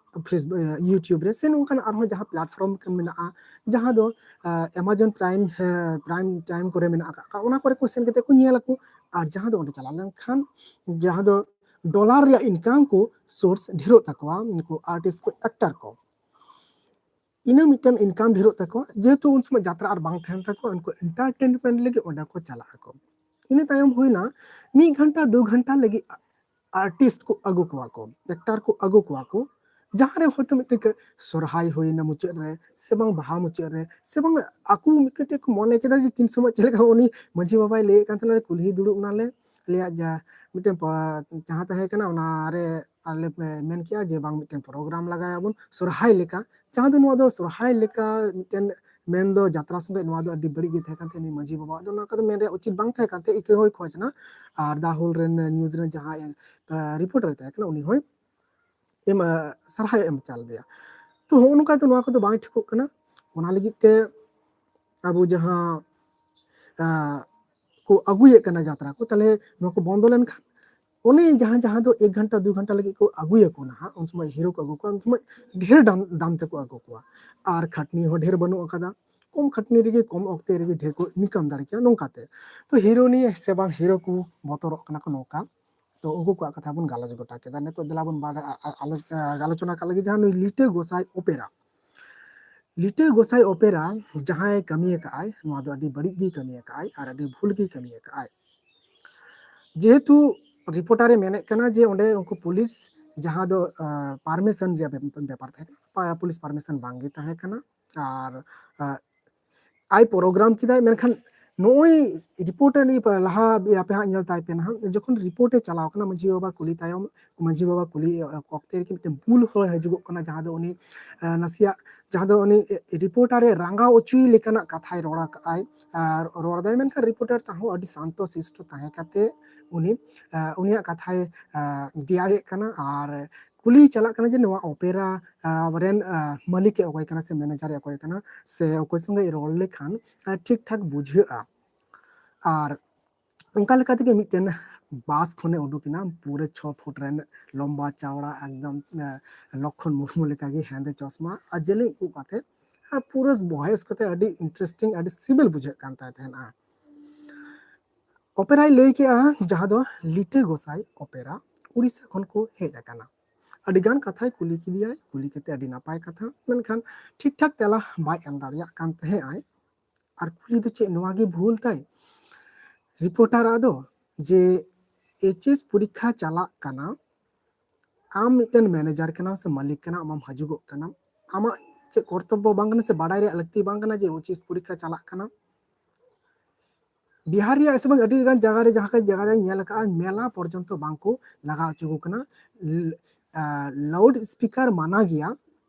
Facebook, YouTube ᱨᱮ ᱥᱮ ᱱᱚᱝᱠᱟᱱ ᱟᱨᱦᱚᱸ ᱡᱟᱦᱟᱸ ᱯᱞᱟᱴᱯᱷᱚᱨᱢ ᱠᱚ ᱢᱮᱱᱟᱜᱼᱟ, ᱡᱟᱦᱟᱸ ᱫᱚ, ᱟᱸ, Amazon Prime, ᱦᱮᱸ, Prime Time ᱠᱚᱨᱮ ᱢᱮᱱᱟᱜ ᱟᱠᱟᱫ ᱠᱚᱣᱟ, ᱚᱱᱟ ᱠᱚᱨᱮ ᱠᱚ ᱥᱮᱱ ᱠᱟᱛᱮ ᱠᱚ ᱧᱮᱞ ᱟᱠᱚ᱾ ᱟᱨ ᱡᱟᱦᱟᱸ ᱫᱚ ᱚᱸᱰᱮ ᱪᱟᱞᱟᱣ ᱞᱮᱱᱠᱷᱟᱱ ᱡᱟᱦᱟᱸ ᱫᱚ ᱰᱚᱞᱟᱨ ᱨᱮᱭᱟᱜ ᱤᱱᱠᱟᱢ ᱠᱚ ᱥᱳᱨᱥ ᱰᱷᱮᱨᱚᱜ ᱛᱟᱠᱚᱣᱟ ᱱᱩᱠᱩ ᱟᱨᱴᱤᱥᱴ ᱠᱚ, ᱮᱠᱴᱟᱨ ᱠᱚ᱾ ᱤᱱᱟᱹ ᱢᱤᱫᱴᱮᱱ ᱤᱱᱠᱟᱢ ᱰᱷᱮᱨᱚᱜ ᱛᱟᱠᱚᱣᱟ, ᱡᱮᱦᱮᱛᱩ ᱩᱱ ᱥᱚᱢᱚᱭ ᱡᱟᱛᱨᱟ ᱟᱨ ᱵᱟᱝ ᱛᱟᱦᱮᱱ ᱛᱟᱠᱚᱣᱟ, ᱩᱱᱠᱩ ᱮᱱᱴᱟᱨᱴᱮᱱᱢᱮᱱᱴ ᱞᱟᱹᱜᱤᱫ ᱚᱸᱰᱮ ᱠᱚ ᱪᱟᱞᱟᱜ ᱟᱠᱚ᱾ ᱤᱱᱟᱹ ᱛᱟᱭᱚᱢ ᱦᱩᱭᱱᱟ ᱢᱤᱫ ᱜᱷᱚᱱᱴᱟ, ᱫᱩ ᱜᱷᱚᱱᱴᱟ ᱞᱟᱹᱜᱤᱫ ᱟᱨᱴᱤᱥᱴ ᱠᱚ ᱟᱹᱜᱩ ᱠᱚᱣᱟ ᱠᱚ, ᱮᱠᱴᱟᱨ ᱠᱚ ᱟᱹᱜᱩ ᱠᱚᱣᱟ ᱠᱚ, ᱡᱟᱦᱟᱸ ᱨᱮ ᱦᱚᱭᱛᱳ ᱢᱤᱫᱴᱮᱱ ᱠᱟᱹ-, ᱥᱚᱨᱦᱟᱭ ᱦᱩᱭᱱᱟ ᱢᱩᱪᱟᱹᱫ ᱨᱮ, ᱥᱮ ᱵᱟᱝ ᱵᱟᱦᱟ ᱢᱩᱪᱟᱹᱫ ᱨᱮ, ᱥᱮ ᱵᱟᱝ ᱟᱠᱚ ᱢᱤᱫᱴᱮᱱ ᱠᱚ ᱢᱚᱱᱮ ᱠᱮᱫᱟ ᱡᱮ ᱛᱤᱱ ᱥᱚᱢᱚᱭ ᱪᱮᱫ ᱞᱮᱠᱟ ᱩᱱᱤ ᱢᱟᱹᱡᱷᱤ ᱵᱟᱵᱟᱭ ᱞᱟᱹᱭᱮᱫ ᱠᱟᱱ ᱛᱟᱦᱮᱱᱟ, ᱠᱩᱞᱦᱤ ᱫᱩᱲᱩᱵ ᱱᱟᱞᱮ, ᱟᱞᱮᱭᱟᱜ ᱡᱟ-, ᱢᱤᱫᱴᱮᱱ ᱯᱚ-, ᱡᱟᱦᱟᱸ ᱛᱟᱦᱮᱸ ᱠᱟᱱᱟ ᱚᱱᱟᱨᱮ ᱟᱞᱮ ᱯᱮ ᱢᱮᱱ ᱠᱮᱜᱼᱟ ᱡᱮ ᱵᱟᱝ ᱢᱤᱫᱴᱮᱱ ᱯᱨᱳᱜᱨᱟᱢ ᱞᱟᱜᱟᱭᱟᱵᱚᱱ ᱥᱚᱨᱦᱟᱭ ᱞᱮᱠᱟ, ᱡᱟᱦᱟᱸ ᱫᱚ ᱱᱚᱣᱟ ᱫᱚ ᱥᱚᱨᱦᱟᱭ ᱞᱮᱠᱟ ᱢᱤᱫᱴᱮᱱ ᱢᱮᱱ ᱫᱚ ᱡᱟᱛᱨᱟ ᱥᱚᱸᱜᱮ ᱱᱚᱣᱟ ᱫᱚ ᱟᱹᱰᱤ ᱵᱟᱹᱲᱤᱡ ᱜᱮ ᱛᱟᱦᱮᱸ ᱠᱟᱱ ᱛᱟᱦᱮᱸ, ᱩᱱᱤ ᱢᱟᱹᱡᱷᱤ ᱵᱟᱵᱟ ᱫᱚ ᱱᱚᱣᱟ ᱠᱚᱫᱚ ᱢᱮᱱ ᱨᱮᱭᱟᱜ ᱩᱪᱤᱛ ᱵᱟᱝ ᱛᱟᱦᱮᱸ ᱠᱟᱱ ᱛᱟᱦᱮᱸ, ᱤᱠᱟᱹ ᱦᱚᱸᱭ ᱠᱷᱚᱡᱽ ᱮᱱᱟ᱾ ᱟᱨ ᱫᱟ ᱦᱳᱞ ᱨᱮᱱ ᱱᱤᱭᱩᱡᱽ ᱨᱮᱱ ᱡᱟᱦᱟᱸᱭ, ᱟᱸ, ᱨᱤᱯᱳᱨᱴᱟᱨ ᱮ ᱛᱟᱦᱮᱸ ᱠᱟᱱᱟ, ᱩᱱᱤ ᱦᱚᱸᱭ ᱮᱢ, ᱟᱸ, ᱥᱟᱨᱦᱟᱣ ᱮ ᱮᱢ ᱪᱟᱞ ᱟᱫᱮᱭᱟ᱾ ᱛᱚ ᱦᱚᱸᱜᱼᱚ ᱱᱚᱝᱠᱟ ᱛᱮ ᱱᱚᱣᱟ ᱠᱚᱫᱚ ᱵᱟᱝ ᱴᱷᱤᱠᱚᱜ ᱠᱟᱱᱟ᱾ ᱚᱱᱟ ᱞᱟᱹᱜᱤᱫ ᱛᱮ ᱟᱵᱚ ᱡᱟᱦᱟᱸ ᱟᱸ, ᱠᱚ ᱟᱹᱜᱩᱭᱮᱫ ᱠᱟᱱᱟ ᱡᱟᱛᱨᱟ ᱠᱚ, ᱛᱟᱦᱞᱮ ᱱᱚᱣᱟ ᱠᱚ ᱵᱚᱱᱫᱚ ᱞᱮᱱᱠᱷᱟᱱ ᱚᱱᱮ ᱡᱟᱦᱟᱸ ᱡᱟᱦᱟᱸ ᱫᱚ ᱮᱠ ᱜᱷᱚᱱᱴᱟ ᱫᱩ ᱜᱷᱚᱱᱴᱟ ᱞᱟᱹᱜᱤᱫ ᱠᱚ ᱟᱹᱜᱩᱭᱟᱠᱚ ᱱᱟᱦᱟᱜ, ᱩᱱ ᱥᱚᱢᱚᱭ ᱦᱤᱨᱳ ᱠᱚ ᱟᱹᱜᱩ ᱠᱚᱣᱟ, ᱩᱱ ᱥᱚᱢᱚᱭ ᱰᱷᱮᱨ ᱫᱟᱢ ᱫᱟᱢ ᱛᱮᱠᱚ ᱟᱹᱜᱩ ᱠᱚᱣᱟ᱾ ᱟᱨ ᱠᱷᱟᱴᱱᱤ ᱦᱚᱸ ᱰᱷᱮᱨ ᱵᱟᱹᱱᱩᱜ ᱟᱠᱟᱫᱟ, ᱠᱚᱢ ᱠᱷᱟᱴᱱᱤ ᱨᱮᱜᱮ ᱠᱚᱢ ᱚᱠᱛᱮ ᱨᱮᱜᱮ ᱰᱷᱮᱨ ᱠᱚ ᱤᱱᱠᱟᱢ ᱫᱟᱲᱮ ᱠᱮᱭᱟ᱾ ᱱᱚᱝᱠᱟᱛᱮ ᱛᱚ ᱦᱤᱨᱳ ᱱᱤᱭᱮ ᱥᱮ ᱵᱟᱝ ᱦᱤᱨᱳ ᱠᱚ ᱵᱚᱛᱚᱨᱚᱜ ᱠᱟᱱᱟ ᱠᱚ ᱱᱚᱝᱠᱟ᱾ ᱛᱚ ᱩᱱᱠᱩ ᱠᱚᱣᱟᱜ ᱠᱟᱛᱷᱟ ᱵᱚᱱ ᱜᱟᱞᱚᱪ ᱜᱚᱴᱟ ᱠᱮᱫᱟ᱾ ᱱᱤᱛᱚᱜ ᱫᱮᱞᱟ ᱵᱚᱱ ᱵᱟᱰᱟᱭ ᱟ-, ᱟ-, ᱟᱞᱳᱪ-, ᱟ-, ᱜᱟᱞᱚᱪᱚᱱᱟ ᱠᱟᱜ ᱞᱟᱹᱜᱤᱫ ᱡᱟᱦᱟᱸ ᱱᱩᱭ ᱞᱤᱴᱟᱹ ᱜᱚᱸᱥᱟᱭ ᱚᱯᱮᱨᱟ, ᱞᱤᱴᱟᱹ ᱜᱚᱸᱥᱟᱭ ᱚᱯᱮᱨᱟ ᱡᱟᱦᱟᱸᱭ ᱠᱟᱹᱢᱤ ᱟᱠᱟᱫ ᱟᱭ, ᱱᱚᱣᱟ ᱫᱚ ᱟᱹᱰᱤ ᱵᱟᱹᱲᱤᱡ ᱜᱮᱭ ᱠᱟᱹᱢᱤ ᱟᱠᱟᱫ ᱟᱭ ᱟᱨ ᱟᱹᱰᱤ ᱵᱷᱩᱞ ᱜᱮᱭ ᱠᱟᱹᱢᱤ ᱟᱠᱟᱫ ᱟᱭ᱾ ᱡᱮᱦᱮᱛᱩ ᱨᱤᱯᱳᱨᱴᱟᱨ ᱮ ᱢᱮᱱᱮᱫ ᱠᱟᱱᱟ ᱡᱮ ᱚᱸᱰᱮ ᱩᱱᱠᱩ ᱯᱩᱞᱤᱥ ᱡᱟᱦᱟᱸ ᱫᱚ, ᱟ, ᱯᱟᱨᱢᱤᱥᱚᱱ ᱨᱮᱭᱟᱜ ᱵᱮᱯ-, ᱵᱮᱯᱟᱨ ᱛᱟᱦᱮᱸ ᱠᱟᱱᱟ, ᱯᱟ-, ᱯᱩᱞᱤᱥ ᱯᱟᱨᱢᱤᱥᱚᱱ ᱵᱟᱝ ᱜᱮ ᱛᱟᱦᱮᱸ ᱠᱟᱱᱟ᱾ ᱟᱨ, ᱟ, ᱟᱭ ᱯᱨᱳᱜᱨᱟᱢ ᱠᱮᱫᱟᱭ, ᱢᱮᱱᱠᱷᱟᱱ ᱱᱚᱜᱼᱚᱭ ᱨᱤᱯᱳᱨᱴ ᱨᱮ ᱞᱟᱦᱟ ᱟᱯᱮ ᱦᱟᱸᱜ ᱧᱮᱞ ᱛᱟᱭ ᱯᱮ ᱱᱟᱦᱟᱜ, ᱡᱚᱠᱷᱚᱱ ᱨᱤᱯᱳᱨᱴ ᱮ ᱪᱟᱞᱟᱣ ᱠᱟᱱᱟ ᱢᱟᱹᱡᱷᱤ ᱵᱟᱵᱟ ᱠᱩᱞᱤ ᱛᱟᱭᱚᱢ, ᱢᱟᱹᱡᱷᱤ ᱵᱟᱵᱟ ᱠᱩᱞᱤ ᱚᱠᱛᱮ ᱨᱮᱜᱮ ᱢᱤᱫᱴᱮᱱ ᱵᱷᱩᱞ ᱦᱚᱲ ᱦᱤᱡᱩᱜᱚᱜ ᱠᱟᱱᱟ, ᱡᱟᱦᱟᱸ ᱫᱚ ᱩᱱᱤ, ᱮ, ᱱᱟᱥᱮᱭᱟᱜ, ᱡᱟᱦᱟᱸ ᱫᱚ ᱩᱱᱤ ᱨᱤᱯᱳᱨᱴᱟᱨ ᱮ ᱨᱟᱸᱜᱟᱣ ᱚᱪᱚᱭ ᱞᱮᱠᱟᱱᱟᱜ ᱠᱟᱛᱷᱟᱭ ᱨᱚᱲ ᱟᱠᱟᱫ ᱟᱭ, ᱟᱨ ᱨᱚᱲ ᱫᱟᱭ, ᱢᱮᱱᱠᱷᱟᱱ ᱨᱤᱯᱳᱨᱴᱟᱨ ᱛᱟᱦᱚᱸ ᱟᱹᱰᱤ ᱥᱟᱱᱛᱚ ᱥᱤᱥᱴᱚ ᱛᱟᱦᱮᱸ ᱠᱟᱛᱮ ᱩᱱᱤ, ᱮ, ᱩᱱᱤᱭᱟᱜ ᱠᱟᱛᱷᱟᱭ, ᱮ, ᱫᱮᱭᱟᱭᱮᱫ ᱠᱟᱱᱟ ᱟᱨ ᱠᱩᱞᱤ ᱪᱟᱞᱟᱜ ᱠᱟᱱᱟ ᱡᱮ ᱱᱚᱣᱟ ᱚᱯᱮᱨᱟ, ᱟ, ᱨᱮᱱ, ᱟ, ᱢᱟᱹᱞᱤᱠ ᱮ ᱚᱠᱚᱭ ᱠᱟᱱᱟ ᱥᱮ ᱢᱮᱱᱮᱡᱟᱨ ᱮ ᱚᱠᱚᱭ ᱠᱟᱱᱟ ᱥᱮ ᱚᱠᱚᱭ ᱥᱚᱸᱜᱮ ᱨᱚᱲ ᱞᱮᱠᱷᱟᱱ, ᱟ, ᱴᱷᱤᱠ ᱴᱷᱟᱠ ᱵᱩᱡᱷᱟᱹᱜᱼᱟ᱾ ᱟᱨ ᱚᱱᱠᱟ ᱞᱮᱠᱟ ᱛᱮᱜᱮ ᱢᱤᱫᱴᱮᱱ ᱵᱟᱥ ᱠᱷᱚᱱᱮ ᱩᱰᱩᱠ ᱮᱱᱟ, ᱯᱩᱨᱟᱹ ᱪᱷᱚ ᱯᱷᱩᱴ ᱨᱮᱱ ᱞᱚᱢᱵᱟ ᱪᱟᱣᱲᱟ ᱮᱠᱫᱚᱢ, ᱟ, ᱞᱚᱠᱠᱷᱚᱱ ᱢᱩᱨᱢᱩ ᱞᱮᱠᱟᱜᱮ ᱦᱮᱸᱫᱮ ᱪᱚᱥᱢᱟ ᱟᱨ ᱡᱮᱞᱮᱧ ᱩᱵ ᱠᱟᱛᱮ, ᱟᱨ ᱯᱩᱨᱟᱹ ᱵᱷᱚᱭᱮᱥ ᱠᱚᱛᱮ ᱟᱹᱰᱤ ᱤᱱᱴᱟᱨᱮᱥᱴᱤᱝ, ᱟᱹᱰᱤ ᱥᱤᱵᱤᱞ ᱵᱩᱡᱷᱟᱹᱜ ᱠᱟᱱ ᱛᱟᱭ ᱛᱟᱦᱮᱱᱟ᱾ ᱚᱯᱮᱨᱟᱭ ᱞᱟᱹᱭ ᱠᱮᱜᱼᱟ, ᱡᱟᱦᱟᱸ ᱫᱚ ᱞᱤᱴᱟᱹ ᱜᱚᱸᱥᱟᱭ ᱚᱯᱮᱨᱟ, ᱩᱲᱤᱥᱥᱟ ᱠᱷᱚᱱ ᱠᱚ ᱦᱮᱡ ᱟᱠᱟᱱᱟ᱾ ᱟᱹᱰᱤᱜᱟᱱ ᱠᱟᱛᱷᱟᱭ ᱠᱩᱞᱤ ᱠᱮᱫᱮᱭᱟᱭ, ᱠᱩᱞᱤ ᱠᱟᱛᱮ ᱟᱹᱰᱤ ᱱᱟᱯᱟᱭ ᱠᱟᱛᱷᱟ, ᱢᱮᱱᱠᱷᱟᱱ ᱴᱷᱤᱠ ᱴᱷᱟᱠ ᱛᱮᱞᱟ ᱵᱟᱭ ᱮᱢ ᱫᱟᱲᱮᱭᱟᱜ ᱠᱟᱱ ᱛᱟᱦᱮᱸᱜ ᱟᱭ᱾ ᱟᱨ ᱠᱩᱞᱤ ᱫᱚ ᱪᱮᱫ, ᱱᱚᱣᱟ ᱜᱮ ᱵᱷᱩᱞ ᱛᱟᱭ ᱨᱤᱯᱳᱨᱴᱟᱨᱟᱜ ᱫᱚ, ᱡᱮ ᱮᱭᱤᱪ ᱮᱥ ᱯᱚᱨᱤᱠᱠᱷᱟ ᱪᱟᱞᱟᱜ ᱠᱟᱱᱟ, ᱟᱢ ᱢᱤᱫᱴᱮᱱ ᱢᱮᱱᱮᱡᱟᱨ ᱠᱟᱱᱟᱢ ᱥᱮ ᱢᱟᱹᱞᱤᱠ ᱠᱟᱱᱟᱢ, ᱟᱢᱮᱢ ᱦᱤᱡᱩᱜᱚᱜ ᱠᱟᱱᱟ, ᱟᱢᱟᱜ ᱪᱮᱫ ᱠᱚᱨᱛᱚᱵᱵᱚ ᱵᱟᱝ ᱠᱟᱱᱟ ᱥᱮ ᱵᱟᱰᱟᱭ ᱨᱮᱭᱟᱜ ᱞᱟᱹᱠᱛᱤ ᱵᱟᱝ ᱠᱟᱱᱟ ᱡᱮ ᱮᱭᱤᱪ ᱮᱥ ᱯᱚᱨᱤᱠᱠᱷᱟ ᱪᱟᱞᱟᱜ ᱠᱟᱱᱟ? ᱵᱤᱦᱟᱨ ᱨᱮᱭᱟᱜ ᱥᱮ ᱵᱟᱝ ᱟᱹᱰᱤ ᱜᱟᱱ ᱡᱟᱭᱜᱟ ᱨᱮ, ᱡᱟᱦᱟᱸ ᱠᱚ ᱡᱟᱭᱜᱟ ᱨᱮᱧ ᱧᱮᱞ ᱟᱠᱟᱫᱼᱟ, ᱢᱮᱞᱟ ᱯᱚᱨᱡᱚᱱᱛᱚ ᱵᱟᱝ ᱠᱚ ᱞᱟᱜᱟᱣ ᱦᱚᱪᱚ ᱠᱚ ᱠᱟᱱᱟ᱾ ᱞ-, ᱟ, ᱞᱟᱣᱩᱰ ᱥᱯᱤᱠᱟᱨ ᱢᱟᱱᱟ ᱜᱮᱭᱟ,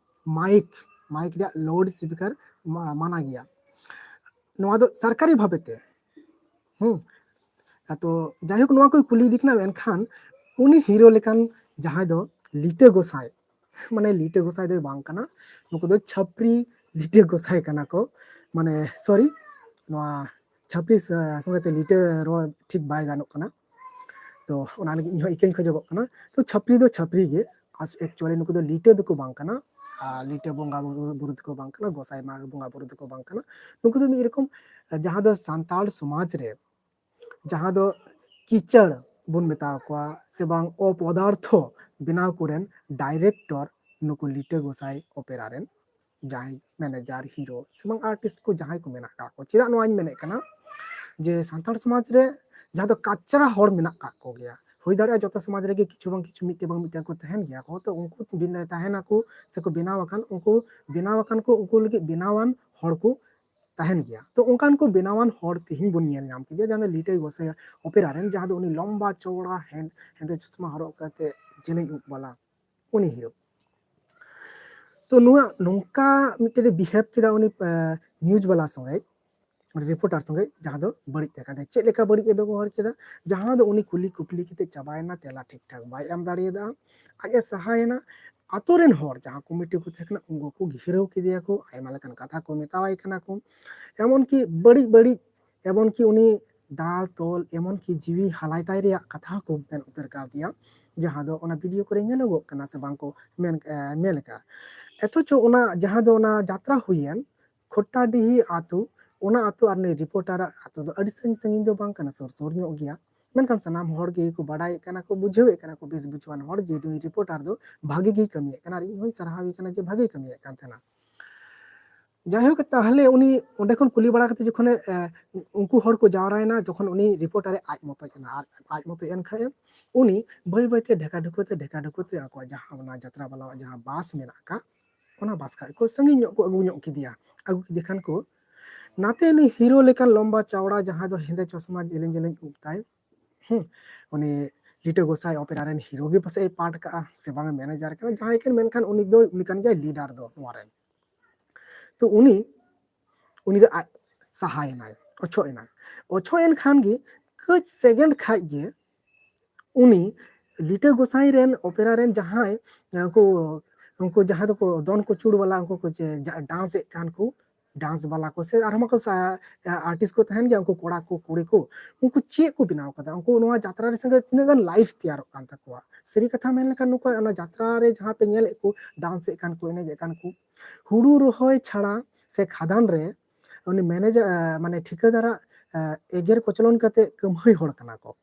ᱢᱟᱭᱤᱠ, ᱢᱟᱭᱤᱠ ᱨᱮᱭᱟᱜ ᱞᱟᱣᱩᱰ ᱥᱯᱤᱠᱟᱨ ᱢᱟ-, ᱢᱟᱱᱟ ᱜᱮᱭᱟ᱾ ᱱᱚᱣᱟ ᱫᱚ ᱥᱚᱨᱠᱟᱨᱤ ᱵᱷᱟᱵᱮ ᱛᱮ᱾ ᱦᱩᱸ᱾ ᱟᱫᱚ ᱡᱟᱭᱦᱳᱠ, ᱱᱚᱣᱟ ᱠᱚᱭ ᱠᱩᱞᱤᱭᱮᱫᱮ ᱠᱟᱱᱟ, ᱢᱮᱱᱠᱷᱟᱱ ᱩᱱᱤ ᱦᱤᱨᱳ ᱞᱮᱠᱟᱱ ᱡᱟᱦᱟᱸᱭ ᱫᱚ ᱞᱤᱴᱟᱹ ᱜᱚᱸᱥᱟᱭ, ᱢᱟᱱᱮ ᱞᱤᱴᱟᱹ ᱜᱚᱸᱥᱟᱭ ᱫᱚᱭ ᱵᱟᱝ ᱠᱟᱱᱟ, ᱱᱩᱠᱩ ᱫᱚ ᱪᱷᱟᱯᱨᱤ ᱞᱤᱴᱟᱹ ᱜᱚᱸᱥᱟᱭ ᱠᱟᱱᱟ ᱠᱚ, ᱢᱟᱱᱮ ᱥᱚᱨᱤ, ᱱᱚᱣᱟ ᱪᱷᱟᱹᱯᱨᱤ ᱥᱚᱸᱜᱮ ᱛᱮ ᱞᱤᱴᱟᱹ ᱨᱚᱲ ᱴᱷᱤᱠ ᱵᱟᱭ ᱜᱟᱱᱚᱜ ᱠᱟᱱᱟ᱾ ᱛᱚ ᱚᱱᱟ ᱞᱟᱹᱜᱤᱫ ᱤᱧ ᱦᱚᱸ ᱤᱠᱟᱹᱧ ᱠᱷᱚᱡᱚᱜᱚᱜ ᱠᱟᱱᱟ᱾ ᱛᱚ ᱪᱷᱟᱹᱯᱨᱤ ᱫᱚ ᱪᱷᱟᱹᱯᱨᱤ ᱜᱮ, actually ᱱᱩᱠᱩ ᱫᱚ ᱞᱤᱴᱟᱹ ᱫᱚᱠᱚ ᱵᱟᱝ ᱠᱟᱱᱟ, ᱟᱨ ᱞᱤᱴᱟᱹ ᱵᱚᱸᱜᱟ ᱵᱩᱨᱩ ᱫᱚᱠᱚ ᱵᱟᱝ ᱠᱟᱱᱟ, ᱜᱚᱸᱥᱟᱭ ᱢᱟ ᱵᱚᱸᱜᱟ ᱵᱩᱨᱩ ᱫᱚᱠᱚ ᱵᱟᱝ ᱠᱟᱱᱟ᱾ ᱱᱩᱠᱩ ᱫᱚ ᱢᱤᱫ ᱨᱚᱠᱚᱢ ᱡᱟᱦᱟᱸ ᱫᱚ ᱥᱟᱱᱛᱟᱲ ᱥᱚᱢᱟᱡᱽ ᱨᱮ ᱡᱟᱦᱟᱸ ᱫᱚ ᱠᱤᱪᱟᱹᱲ ᱵᱚᱱ ᱢᱮᱛᱟ ᱠᱚᱣᱟ ᱥᱮ ᱵᱟᱝ ᱚᱯᱚᱫᱟᱨᱛᱷᱚ ᱵᱮᱱᱟᱣ ᱠᱚᱨᱮᱱ ᱰᱟᱭᱨᱮᱠᱴᱚᱨ ᱱᱩᱠᱩ ᱞᱤᱴᱟᱹ ᱜᱚᱸᱥᱟᱭ ᱚᱯᱮᱨᱟ ᱨᱮᱱ ᱡᱟᱦᱟᱸᱭ ᱢᱮᱱᱮᱡᱟᱨ, ᱦᱤᱨᱳ ᱥᱮ ᱵᱟᱝ ᱟᱨᱴᱤᱥᱴ ᱠᱚ ᱡᱟᱦᱟᱸᱭ ᱠᱚ ᱢᱮᱱᱟᱜ ᱠᱟᱜ ᱠᱚ᱾ ᱪᱮᱫᱟᱜ ᱱᱚᱣᱟᱧ ᱢᱮᱱᱮᱫ ᱠᱟᱱᱟ ᱡᱮ ᱥᱟᱱᱛᱟᱲ ᱥᱚᱢᱟᱡᱽ ᱨᱮ ᱡᱟᱦᱟᱸ ᱫᱚ ᱠᱟᱪᱨᱟ ᱦᱚᱲ ᱢᱮᱱᱟᱜ ᱠᱟᱜ ᱠᱚᱜᱮᱭᱟ, ᱦᱩᱭ ᱫᱟᱲᱮᱭᱟᱜᱼᱟ ᱡᱚᱛᱚ ᱥᱚᱢᱟᱡᱽ ᱨᱮᱜᱮ ᱠᱤᱪᱷᱩ ᱵᱟᱝ ᱠᱤᱪᱷᱩ ᱢᱤᱫᱴᱮᱱ ᱵᱟᱝ ᱢᱤᱫᱴᱮᱱ ᱠᱚ ᱛᱟᱦᱮᱱ ᱜᱮᱭᱟ ᱠᱚ᱾ ᱛᱚ ᱩᱱᱠᱩ ᱵᱤᱱ-, ᱛᱟᱦᱮᱱᱟᱠᱚ ᱥᱮᱠᱚ ᱵᱮᱱᱟᱣ ᱟᱠᱟᱱ, ᱩᱱᱠᱩ ᱵᱮᱱᱟᱣ ᱟᱠᱟᱱ ᱠᱚ, ᱩᱱᱠᱩ ᱞᱟᱹᱜᱤᱫ ᱵᱮᱱᱟᱣᱟᱱ ᱦᱚᱲ ᱠᱚ ᱛᱟᱦᱮᱱ ᱜᱮᱭᱟ᱾ ᱛᱚ ᱚᱱᱠᱟᱱ ᱠᱚ ᱵᱮᱱᱟᱣᱟᱱ ᱦᱚᱲ ᱛᱮᱦᱮᱧ ᱵᱚᱱ ᱧᱮᱞ ᱧᱟᱢ ᱠᱮᱫᱮᱭᱟ, ᱡᱟᱦᱟᱸ ᱫᱚ ᱞᱤᱴᱟᱹ ᱜᱚᱸᱥᱟᱭ ᱚᱯᱮᱨᱟ ᱨᱮᱱ, ᱡᱟᱦᱟᱸ ᱫᱚ ᱩᱱᱤ ᱞᱚᱢᱵᱟ ᱪᱚᱣᱲᱟ ᱦᱮᱸ-, ᱦᱮᱸᱫᱮ ᱪᱚᱥᱢᱟ ᱦᱚᱨᱚᱜ ᱠᱟᱛᱮ ᱡᱮᱞᱮᱧ ᱩᱵ ᱵᱟᱞᱟ ᱩᱱᱤ ᱦᱤᱨᱳ᱾ ᱛᱚ ᱱᱚᱣᱟ ᱱᱚᱝᱠᱟ ᱢᱤᱫᱴᱮᱱ ᱵᱤᱦᱮᱵᱽ ᱠᱮᱫᱟ ᱩᱱᱤ, ᱟᱸ, ᱱᱤᱭᱩᱡᱽ ᱵᱟᱞᱟ ᱥᱚᱸᱜᱮ, ᱨᱤᱯᱳᱨᱴᱟᱨ ᱥᱚᱸᱜᱮ, ᱡᱟᱦᱟᱸ ᱫᱚ ᱵᱟᱹᱲᱤᱡ ᱛᱮ ᱠᱟᱛᱮ ᱪᱮᱫ ᱞᱮᱠᱟ ᱵᱟᱹᱲᱤᱡ ᱮ ᱵᱮᱵᱚᱦᱟᱨ ᱠᱮᱫᱟ, ᱡᱟᱦᱟᱸ ᱫᱚ ᱩᱱᱤ ᱠᱩᱞᱤ ᱠᱩᱯᱞᱤ ᱠᱟᱛᱮ ᱪᱟᱵᱟᱭᱮᱱᱟ, ᱛᱮᱞᱟ ᱴᱷᱤᱠ ᱴᱷᱟᱠ ᱵᱟᱭ ᱮᱢ ᱫᱟᱲᱮᱭᱟᱫᱟ, ᱟᱡ ᱮ ᱥᱟᱦᱟᱭᱮᱱᱟ᱾ ᱟᱛᱳ ᱨᱮᱱ ᱦᱚᱲ ᱡᱟᱦᱟᱸ ᱠᱚᱢᱤᱴᱤ ᱠᱚ ᱛᱟᱦᱮᱸ ᱠᱟᱱᱟ ᱩᱱᱠᱩ ᱠᱚ ᱜᱷᱮᱨᱟᱣ ᱠᱮᱫᱮᱭᱟ ᱠᱚ, ᱟᱭᱢᱟ ᱞᱮᱠᱟᱱ ᱠᱟᱛᱷᱟ ᱠᱚ ᱢᱮᱛᱟᱣᱟᱭ ᱠᱟᱱᱟ ᱠᱚ, ᱮᱢᱚᱱᱠᱤ ᱵᱟᱹᱲᱤᱡ ᱵᱟᱹᱲᱤᱡ, ᱮᱢᱚᱱᱠᱤ ᱩᱱᱤ ᱫᱟᱞ ᱛᱚᱞ ᱮᱢᱚᱱᱠᱤ ᱡᱤᱣᱤ ᱦᱟᱞᱟᱭ ᱛᱟᱭ ᱨᱮᱭᱟᱜ ᱠᱟᱛᱷᱟ ᱦᱚᱸᱠᱚ ᱢᱮᱱ ᱩᱛᱟᱹᱨ ᱠᱟᱣᱫᱮᱭᱟ, ᱡᱟᱦᱟᱸ ᱫᱚ ᱚᱱᱟ ᱵᱷᱤᱰᱤᱭᱳ ᱠᱚᱨᱮ ᱧᱮᱞᱚᱜᱚᱜ ᱠᱟᱱᱟ ᱥᱮ ᱵᱟᱝ ᱠᱚ ᱢᱮᱱ, ᱮ, ᱧᱮᱞ ᱟᱠᱟᱫᱼᱟ᱾ ᱚᱛᱷᱚᱪᱚ ᱚᱱᱟ ᱡᱟᱦᱟᱸ ᱫᱚ ᱚᱱᱟ ᱡᱟᱛᱨᱟ ᱦᱩᱭᱮᱱ ᱠᱷᱚᱴᱴᱟᱰᱤᱦᱤ ᱟᱛᱳ, ᱚᱱᱟ ᱟᱛᱳ ᱟᱨ ᱱᱩᱭ ᱨᱤᱯᱳᱨᱴᱟᱨᱟᱜ ᱟᱛᱳ ᱫᱚ ᱟᱹᱰᱤ ᱥᱟᱺᱜᱤᱧ ᱥᱟᱺᱜᱤᱧ ᱫᱚ ᱵᱟᱝ ᱠᱟᱱᱟ, ᱥᱩᱨ ᱥᱩᱨ ᱧᱚᱜ ᱜᱮᱭᱟ᱾ ᱢᱮᱱᱠᱷᱟᱱ ᱥᱟᱱᱟᱢ ᱦᱚᱲ ᱜᱮ ᱠᱚ ᱵᱟᱰᱟᱭᱮᱫ ᱠᱟᱱᱟ ᱠᱚ, ᱵᱩᱡᱷᱟᱹᱣᱮᱫ ᱠᱟᱱᱟ ᱠᱚ, ᱵᱮᱥ ᱵᱩᱡᱷᱟᱹᱣᱟᱱ ᱦᱚᱲ ᱡᱮ ᱱᱩᱭ ᱨᱤᱯᱳᱨᱴᱟᱨ ᱫᱚ ᱵᱷᱟᱜᱮ ᱜᱮᱭ ᱠᱟᱹᱢᱤᱭᱮᱫ ᱠᱟᱱᱟ ᱟᱨ ᱤᱧ ᱦᱚᱸᱧ ᱥᱟᱨᱦᱟᱣᱮ ᱠᱟᱱᱟ ᱡᱮ ᱵᱷᱟᱜᱮᱭ ᱠᱟᱹᱢᱤᱭᱮᱫ ᱠᱟᱱ ᱛᱟᱦᱮᱱᱟ᱾ ᱡᱟᱭᱦᱳᱠ, ᱛᱟᱦᱞᱮ ᱩᱱᱤ ᱚᱸᱰᱮ ᱠᱷᱚᱱ ᱠᱩᱞᱤ ᱵᱟᱲᱟ ᱠᱟᱛᱮ ᱡᱚᱠᱷᱚᱱᱮ, ᱮ, ᱩᱱᱠᱩ ᱦᱚᱲ ᱠᱚ ᱡᱟᱣᱨᱟᱭᱮᱱᱟ, ᱡᱚᱠᱷᱚᱱ ᱩᱱᱤ ᱨᱤᱯᱳᱨᱴᱟᱨᱮ ᱟᱡ ᱢᱚᱛᱚᱡ ᱮᱱᱟ, ᱟᱨ ᱟᱡ ᱢᱚᱛᱚᱡ ᱮᱱ ᱠᱷᱟᱡ ᱮ, ᱩᱱᱤ ᱵᱟᱹᱭ ᱵᱟᱹᱭᱛᱮ ᱰᱷᱮᱠᱟ ᱰᱷᱩᱠᱟᱹ ᱛᱮ, ᱰᱷᱮᱠᱟ ᱰᱷᱩᱠᱟᱹ ᱛᱮ ᱟᱠᱚᱣᱟᱜ ᱡᱟᱦᱟᱸ ᱚᱱᱟ ᱡᱟᱛᱨᱟ ᱵᱟᱞᱟᱣᱟᱜ ᱡᱟᱦᱟᱸ ᱵᱟᱥ ᱢᱮᱱᱟᱜ ᱟᱠᱟᱫ, ᱚᱱᱟ ᱵᱟᱥ ᱠᱷᱚᱡ ᱠᱚ ᱥᱟᱺᱜᱤᱧ ᱧᱚᱜ ᱠᱚ ᱟᱹᱜᱩ ᱧᱚᱜ ᱠᱮᱫᱮᱭᱟ᱾ ᱟᱹᱜᱩ ᱠᱮᱫᱮ ᱠᱷᱟᱱ ᱠᱚ, ᱱᱟᱛᱮ ᱩᱱᱤ ᱦᱤᱨᱳ ᱞᱮᱠᱟᱱ ᱞᱚᱢᱵᱟ ᱪᱟᱣᱲᱟ ᱡᱟᱦᱟᱸ ᱫᱚ ᱦᱮᱸᱫᱮ ᱪᱚᱥᱢᱟ ᱡᱮᱞᱮᱧ ᱡᱮᱞᱮᱧ ᱩᱵ ᱛᱟᱭ, ᱦᱩᱸ, ᱩᱱᱤ ᱞᱤᱴᱟᱹ ᱜᱚᱸᱥᱟᱭ ᱚᱯᱮᱨᱟ ᱨᱮᱱ ᱦᱤᱨᱳ ᱜᱮ ᱯᱟᱥᱮᱡ ᱮ ᱯᱟᱴ ᱠᱟᱜᱼᱟ ᱥᱮ ᱵᱟᱝ ᱢᱮᱱᱮᱡᱟᱨ ᱠᱟᱱᱟ, ᱡᱟᱦᱟᱸᱭ ᱠᱟᱱ, ᱢᱮᱱᱠᱷᱟᱱ ᱩᱱᱤ ᱫᱚ, ᱩᱱᱤ ᱠᱟᱱ ᱜᱮᱭᱟᱭ ᱞᱤᱰᱟᱨ ᱫᱚ ᱱᱚᱣᱟ ᱨᱮᱱ᱾ ᱛᱚ ᱩᱱᱤ, ᱩᱱᱤ ᱫᱚ ᱟᱡ ᱥᱟᱦᱟᱭᱮᱱᱟᱭ, ᱚᱪᱚᱜ ᱮᱱᱟᱭ᱾ ᱚᱪᱚᱜ ᱮᱱ ᱠᱷᱟᱱ ᱜᱮ ᱠᱟᱹᱡ ᱥᱮᱠᱮᱱᱰ ᱠᱷᱟᱡ ᱜᱮ ᱩᱱᱤ ᱞᱤᱴᱟᱹ ᱜᱚᱸᱥᱟᱭ ᱨᱮᱱ ᱚᱯᱮᱨᱟ ᱨᱮᱱ ᱡᱟᱦᱟᱸᱭ, ᱩᱱᱠᱩ ᱩᱱᱠᱩ ᱡᱟᱦᱟᱸ ᱫᱚᱠᱚ ᱫᱚᱱ ᱠᱚ ᱪᱩᱲ ᱵᱟᱞᱟ, ᱩᱱᱠᱩ ᱠᱚ ᱡᱮ ᱰᱟᱱᱥ ᱮᱫ ᱠᱟᱱ ᱠᱚ, ᱰᱟᱱᱥ ᱵᱟᱞᱟ ᱠᱚ ᱥᱮ ᱟᱨᱦᱚᱸ ᱠᱚ ᱟᱨᱴᱤᱥᱴ ᱠᱚ ᱛᱟᱦᱮᱱ ᱜᱮᱭᱟ, ᱩᱱᱠᱩ ᱠᱚᱲᱟ ᱠᱚ ᱠᱩᱲᱤ ᱠᱚ, ᱩᱱᱠᱩ ᱪᱮᱫ ᱠᱚ ᱵᱮᱱᱟᱣ ᱠᱟᱫᱟ? ᱩᱱᱠᱩ ᱱᱚᱣᱟ ᱡᱟᱛᱨᱟ ᱨᱮ ᱥᱚᱸᱜᱮ ᱛᱤᱱᱟᱹᱜ ᱜᱟᱱ ᱞᱟᱭᱤᱯᱷ ᱛᱮᱭᱟᱨᱚᱜ ᱠᱟᱱ ᱛᱟᱠᱚᱣᱟ? ᱥᱟᱹᱨᱤ ᱠᱟᱛᱷᱟ ᱢᱮᱱ ᱞᱮᱠᱷᱟᱱ ᱱᱩᱠᱩ ᱚᱱᱟ ᱡᱟᱛᱨᱟ ᱨᱮ ᱡᱟᱦᱟᱸ ᱯᱮ ᱧᱮᱞᱮᱫ ᱠᱚ, ᱰᱟᱱᱥ ᱮᱫ ᱠᱟᱱ ᱠᱚ, ᱮᱱᱮᱡ ᱮᱫ ᱠᱟᱱ ᱠᱚ, ᱦᱩᱲᱩ ᱨᱚᱦᱚᱭ ᱪᱷᱟᱲᱟ ᱥᱮ ᱠᱷᱟᱫᱟᱱ ᱨᱮ ᱩᱱᱤ ᱢᱮᱱᱮᱡᱟᱨ, ᱢᱟᱱᱮ ᱴᱷᱤᱠᱟᱹᱫᱟᱨᱟᱜ ᱮᱜᱮᱨ ᱠᱚᱪᱞᱚᱱ ᱠᱟᱛᱮ ᱠᱟᱹᱢᱦᱟᱹᱭ ᱦᱚᱲ ᱠᱟᱱᱟ ᱠᱚ᱾